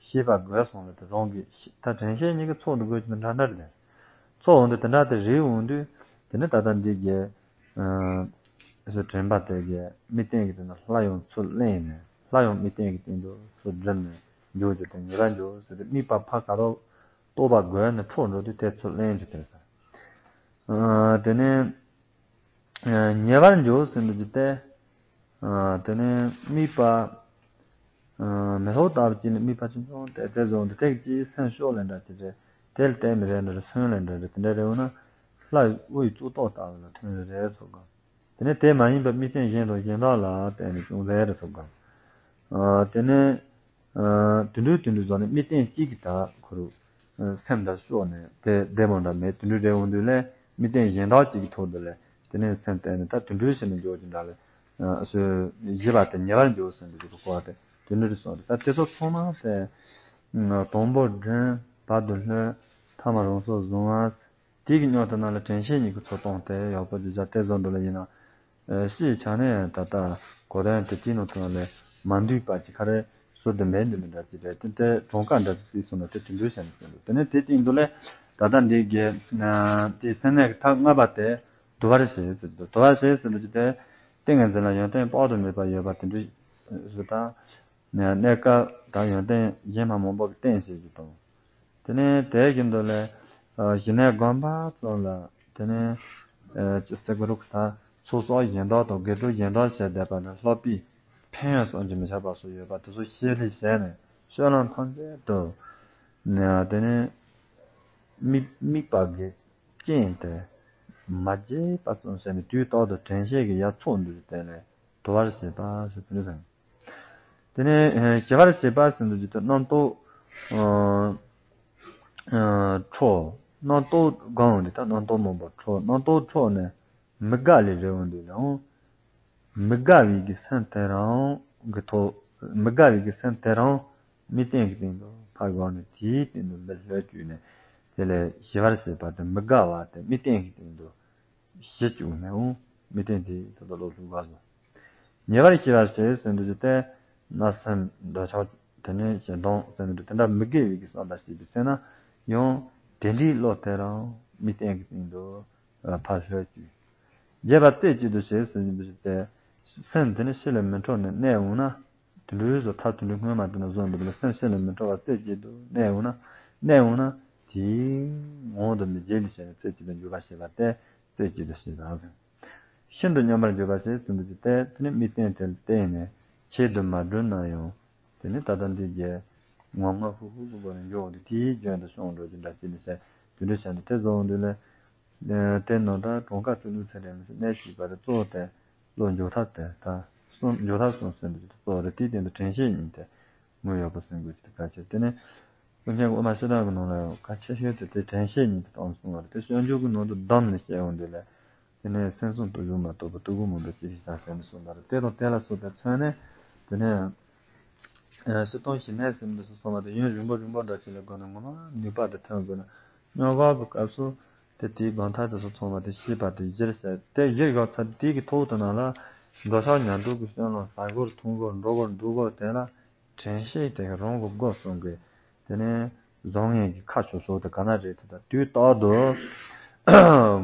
ཤེས་པ་རྒོད་སོང་ལ་དེ་རང་གི་ཤེས་ད་དྲན་ཤེས་གཉིས་ཀྱི་ཚོགས་འདུ་དགོས་ཀྱི་འདྲ་འདྲ་རེད། ཚོགས་འོང་དུས་དེ་འདྲ་དེ་རེད་འོང་དུས་དེ་ནས་ད་ལྟ་འདི་གའི། ཨ། སོ་དྲན་པ་དེ་གའི་དམིགས་རྟེན་གྱི་དེ་ནས་སླར་ཡང་ཚུར་གླེང་ནས་སླར་ཡང་དམིགས་རྟེན་གྱི་སྟེང་དུ་ཚུར་འགྲིམ་ནས་འཇོག་རྒྱུ་དེ་ངེས་པར་འཇོག་ཟེར་ཏེ་དམིགས་པ་ཕར་ག་རོ་རྟོག་པ་རྒོད་ནས་འཕྲོ་འགྲོ་དུས་དེ་ཚུར་གླེང་རྒྱུ་དེ་ཟེར། ཨ། དེ་ནས། ཉེ་བར་འཇོག་ཟེར་འདུག་རྒྱུ་དེ། དེ་ནས་དམིགས་པ། མེ་ཏོག་ལྟ་བུ་ཅིག་ནི་དམིགས་པ་ཆུང་ཆུང་དེ་དེ་བཟུང་དུ་ཐེག་གཅིག་སེམས་ཤོག་ལས་འདྲ་ཅི་རེད། དེ་ལ་བརྟེན་ནས་རེད་འདྲ་རེད་སོན་ལས་འདྲ་རེད་དེ་འདྲ་རེད་འོ་ན། ལྷ་ཡི་དབུ་ཡི་གཙུག་ཏོར་ལྟ་བུ་ལ་ཐོན་རེ་རེ་ཚོགས་གམ། དེ་ནས་དེ་མ་ཡིན་པ་དམིགས་རྟེན་གཞན་དང་གཞན་དག་ལ་བརྟེན་ནས་ཅུང་ཟད་རེ་ཚོགས་གམ། དེ་ནས། དུད་འགྲོའི་དུད་འགྲོའི་བཟོ་ནས་དམིགས་རྟེན་གཅིག་གི་དག་ཁོ་རུ། སེམས་དང་ཤོག་ནས་དེ་བདེ་མོ་འདྲ་མེད་དུད་འགྲོའི་འོང་དུས་ལས་དམིགས་རྟེན་གཞན་དག་གཅིག་གི་ཐོག་ཏུ་ལས་དེ་ནས་སེམས་གཏད་ནས་ད་དུད་འགྲོའི་ཕྱིར་ནས་འཇོག་ཅིག་འདྲ་ལས། སོས་བཞི་པ་དེ་ཉེ་བར་འཇོག་ཟེར་འདུག་གི་གོ་བ་དེ་དུད་འགྲོའི་སོགས་རེད་ད་དེ་ཚོ་ཚང་མ་དེ། དང་པོ་སྒྲིམ་བར་དུ་ལྷོད་ཐ་མ་རང་སོར་བཟུང་བ། དེ་གི་སྙོམས་དུ་ན་ལ་དྲན་ཤེས་གཉིས་ཀྱི་ཚོགས་སྟོང་སྟེ་ཡག་པོ་ཅིག་བྱ་དེ་བཟོ་འགྲོ་ལ་ཡིན་ན། ཨེ་སྤྱིའི་ཆ་ནས་ད་ལྟ་གོ་དོན་དེ་དེའི་ནང་དུ་ན་ལས་མ་འདུས་པ་ཅིག་ག་རེ་བཟོ་དུ་མེད་འདི་མི་འདྲ་ཅིག་རེད་དེ་དེ་གྲངས་ཀ་འདྲ་ཅིག་སྲིད་སོང་ན་དེ་དེ་འདྲ་བྱས་ནས་ཟེར་འདུག་དེ་ནས་དེ་སྟེང་དུ་ལས་ད་ལྟ་འདི་གའི་དེའི་སེམས་གནས་ཀྱི་ཐབས་ལྔ་པ་དེ་དུ་བར་ཞེས་ཟེར་འདུག་དུ་བར་ཞེས་ཟེར་འདུག་ཅིག་དེ་ཏིང་ངེ་འཛིན་ལ་ཡོན་ཏན་དཔག་ཏུ་མེད་པ་ཡོད་པ་དེ་འདྲ་ཞིག་དང་། གནས་སྐབས་དང་ཡོན་ཏན་གཞན་མ་མང་པོ་གི་རྟེན་བྱེད་རྒྱུ་དང་། དེ་ནས་དེའི་བཞིན་དུ་ལས་ཞི་གནས་སྒོམ་པ་ཙམ་ལ་དེ་ནས་ཅི་སེ་གུ་རུ་ཀ་ད་ཚོགས་གསོག་གཞན་དག་དང་དགེ་སྒྲུབ་གཞན་དག་བྱས་བསྡད་པ་ལ་སློབ་པའི་ཕན་ཡོན་བསམ་གྱིས་མི་ཁྱབ་པ་སོགས་ཡོད་པ་དེ་ཚོ་ཤེས་ལེགས་བྱས་ནས་སྤྱོད་ལམ་ཐམས་ཅད་དུ་དེ་ནས་དམིགས་དམིགས་པ་གི་རྐྱེན་དེ་མ་བརྗེད་པ་ཙམ་བྱས་ནས་དུས་རྟག་ཏུ་དྲན་ཤེས་ཀྱི་ཡ་ཚོགས་འདུ་དེ་ལས་དུ་བར་བྱེད་པ་ཞེས་དེ་འདྲ་ཟེར། དེ་ནས་ཞི་བར་བྱེད་པ་ཟེར་འདུག་ཅིག་ཏུ་རྣམ་རྟོག་འཕྲོག་རྣམ་རྟོག་སྒང་འདི་ལྟར་རྣམ་རྟོག་མང་པོ་འཕྲོག་རྣམ་རྟོག་འཕྲོག་ནས་མི་དགའ་ལས་རེ་བ་འདུག་ཡང་མི་དགའ་བའི་གི་སེམས་དེ་རང་གི་ཐོག་མི་དགའ་བའི་གི་སེམས་དེ་རང་དམིགས་རྟེན་གྱི་སྟེང་དུ་ཕར་བཞག་ནས་དེའི་སྟེང་དུ་མི་ལྷོད་བཅུག་ནས་དེ་ལས་ཞི་བར་བྱེད་པ་དེ་མི་དགའ་བ་དེ་དམིགས་རྟེན་གྱི་སྟེང་དུ། ཞི་བཅུག་ནས་འོང་མི་བསྟན་ཏེ་ད་ལྟ་སློབ་གསོ་དགའ་སོང་། ཉེ་བར་ཞི་བར་བྱེད་ཟེར་འདུག་ཅིག་སྟེ། བརྣབ་སེམས་འདོད་ཆགས་དེ་ནས་ཞེ་སྡང་ཟེར་འདུག་དེ་འདྲ་མི་དགེ་བའི་གི་བསམ་པ་སྐྱེས་པའི་ཚེ་ན་ཡང་དེ་འདྲའི་བློ་དེ་རང་མི་བསྟན་གྱི་སྟེང་དུ་ཕར་ལྷོད་བཅུག་རྒྱས་པ་རྩེ་གཅིག་ཏུ་བྱེད་ཟེར་འདུག་ཅིག་སྟེ། སེམས་དེ་ནི་ཕྱི་ལ་མི་འཕྲོག་ནས་གནས་འོང་ན། དུད་འགྲོའི་བཟོ་ཐབས་དུད་འགྲོའི་སྔོན་མ་དེ་ན་བཟོ་འདུག་པ་ལ་སེམས་ཤེས་ལ་མི་འཕྲོ་བ་རྩེ་གཅིག་ཏུ་གནས་འོང་ན་གནས་འོང་ན་དེའི་ངང་དུ་མི་བརྗེད་ལ་བྱས་ནས་རྩེ་གཅིག་ཏུ་འཇུག་པ་ཞེས་པ་སྟེ་རྩེ་གཅིག་ཏུ་ཞེས་པ་ཟེར། ཤིན་ཏུ་སྙོམས་པར་འཇུག་པ་ཞེས་ཟེར་འདུག་ཅིག་སྟེ་དེ་ནི་དམིགས་རྟེན་དེ་ལ་བརྟེན་ནས་ཆེད་དུ་མ་བསྒྲུབས་ན་ཡང་དེ་ནི་ད་ལྟ་འདི་རྒྱས་ངོ་ངོ་ཧུ་ཧུ་ཧུ་པོ་ནས་འཇོག་འདུག་དེའི་རྒྱུན་དུ་སོང་འགྲོ་རྒྱུ་འདྲ་ཅིག་ལ་བྱས་དུད་འགྲོ་བྱས་ནས་དེ་བཟོ་འོང་དུས་ལས། དེ་ནང་ལྟར་གྲངས་ཀ་ཚུལ་ལུགས་ཚད་རེ་མི་སྲིད་གནས་བྱིས་པ་རེ་གཙོ་བོ་དེ་བློ་འཇོག་ཐབས་དེ་དང་གསུམ་འཇོག་ཐབས་གསུམ་ཟེར་འདུག་གཙོ་བོ་རེ་དེའི་སྟེང་དུ་དྲན་ཤེས་གཉིས་དེ་དངོས་ཡོད་པ་སེམས་ཀྱི་དེ་གལ་ཆེ་དེ་ནས་ཀུན་མཁྱེན་དབུ་མ་སྤྱི་དང་གི་ནང་ལ་ཡང་གལ་ཆེ་ཤོས་དེ་དེ་དྲན་ཤེས་གཉིས་དེ་དང་གསུང་བ་རེད་དེ་སྤྱོད་འཇུག་གི་ནང་དུ་བསྡོམས་ནས་བཤད་ཡོང་དུས་ལ་དེ་ནས་སེམས་གསུམ་སྟོབས་བཞི་མ་གཏོགས་པ་སྟོབས་དགུ་མིན་པ་ཅི་ཞིག་བྱ་ཟེར་ནས་གསུངས་པ་རེད་དེ་དང་དེ་ལ་སོགས་པའི་མཚོན་ནས་དེ་ནས། སྤྱིར་བཏང་ཞི་གནས་ཟེར་འདི་སོ་སོ་མ་དེ་ཡུན་རིང་པོ་རིང་པོ་འདྲ་ཞིག་ལ་དགོས་ན་ངོ་མ་ནུས་པ་དེ་ཐོན་དགོས་ན་སྙོམས་པའི་སྐབས་སུ་དེ་དེའི་དགོངས་དག་དེ་ཚོ་ཚང་མ་དེ་ཤེས་པ་དེ་གཞིར་བྱས་དེ་གཞིར་བཞག་ཚར་དེ་གི་ཐོག་ཏུ་ན་ལ་ འགྲོ་འཆག་ཉལ་འདུག་གི་སྤྱོད་ལམ། ཟ་དགོས་འཐུང་དགོས་འགྲོ་དགོས་འདུག་དགོས་དེ་ལ་དྲན་ཤེས་དེ་ག་རང་གི་སྒོ་གསུམ་གྱི་དེ་ནས་བཟང་ངན་གྱི་ཁ་ཕྱོགས་སོགས་དེ་ག་ན་རེད་དེ་དང་དུས་རྟག་ཏུ་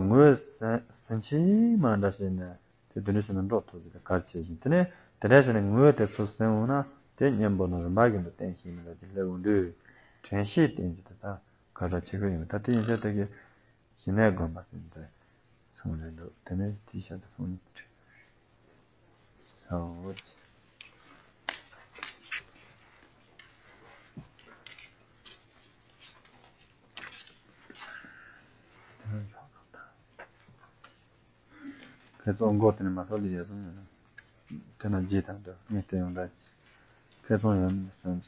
ངོས་ཟིན་ཟིན་ཆེས་མ་འདྲ་བྱས་ནས་དེ་དེ་འདྲ་བྱས་ནས་འགྲོ་ཐུབ་ཀྱི་དེ་གལ་ཆེ་ཞིང་དེ་ནས་དེ་འདྲ་བྱས་ནས་ངོས་དེ་ཚོ་ཟིན་འོང་ན་དེ་གཉེན་པོ་ནི་རིམ་པ་བཞིན་དུ་བརྟན་ཞིང་མི་འདྲ་ཅིག་སླེབས་འོང་དུས་དྲན་ཤེས་བསྟེན་རྒྱུ་དེ་དག་ག་འདྲ་བྱེད་དགོས་ཡིན་པ་ད་དེ་ཡིན་ཚད་དེ་གི་ཞི་གནས་སྒོམ་པ་ཟེར་འདི་གསུངས་རེད་འདུག་དེ་ནས་དེའི་ཞབས་ཏུ་གསུངས་ཡོད། ཁྱེད་ཚོ་མགོ་དེ་ནས་མ་ཐོག་ལ་ཡལ་སོང་ཡོད་ན། དེ་ན་རྗེས་དང་འདྲ་ངས་བལྟས་ཡོང་འདྲ། ཁྱེད་ཚོ་ཡོང་ནས་སོང་།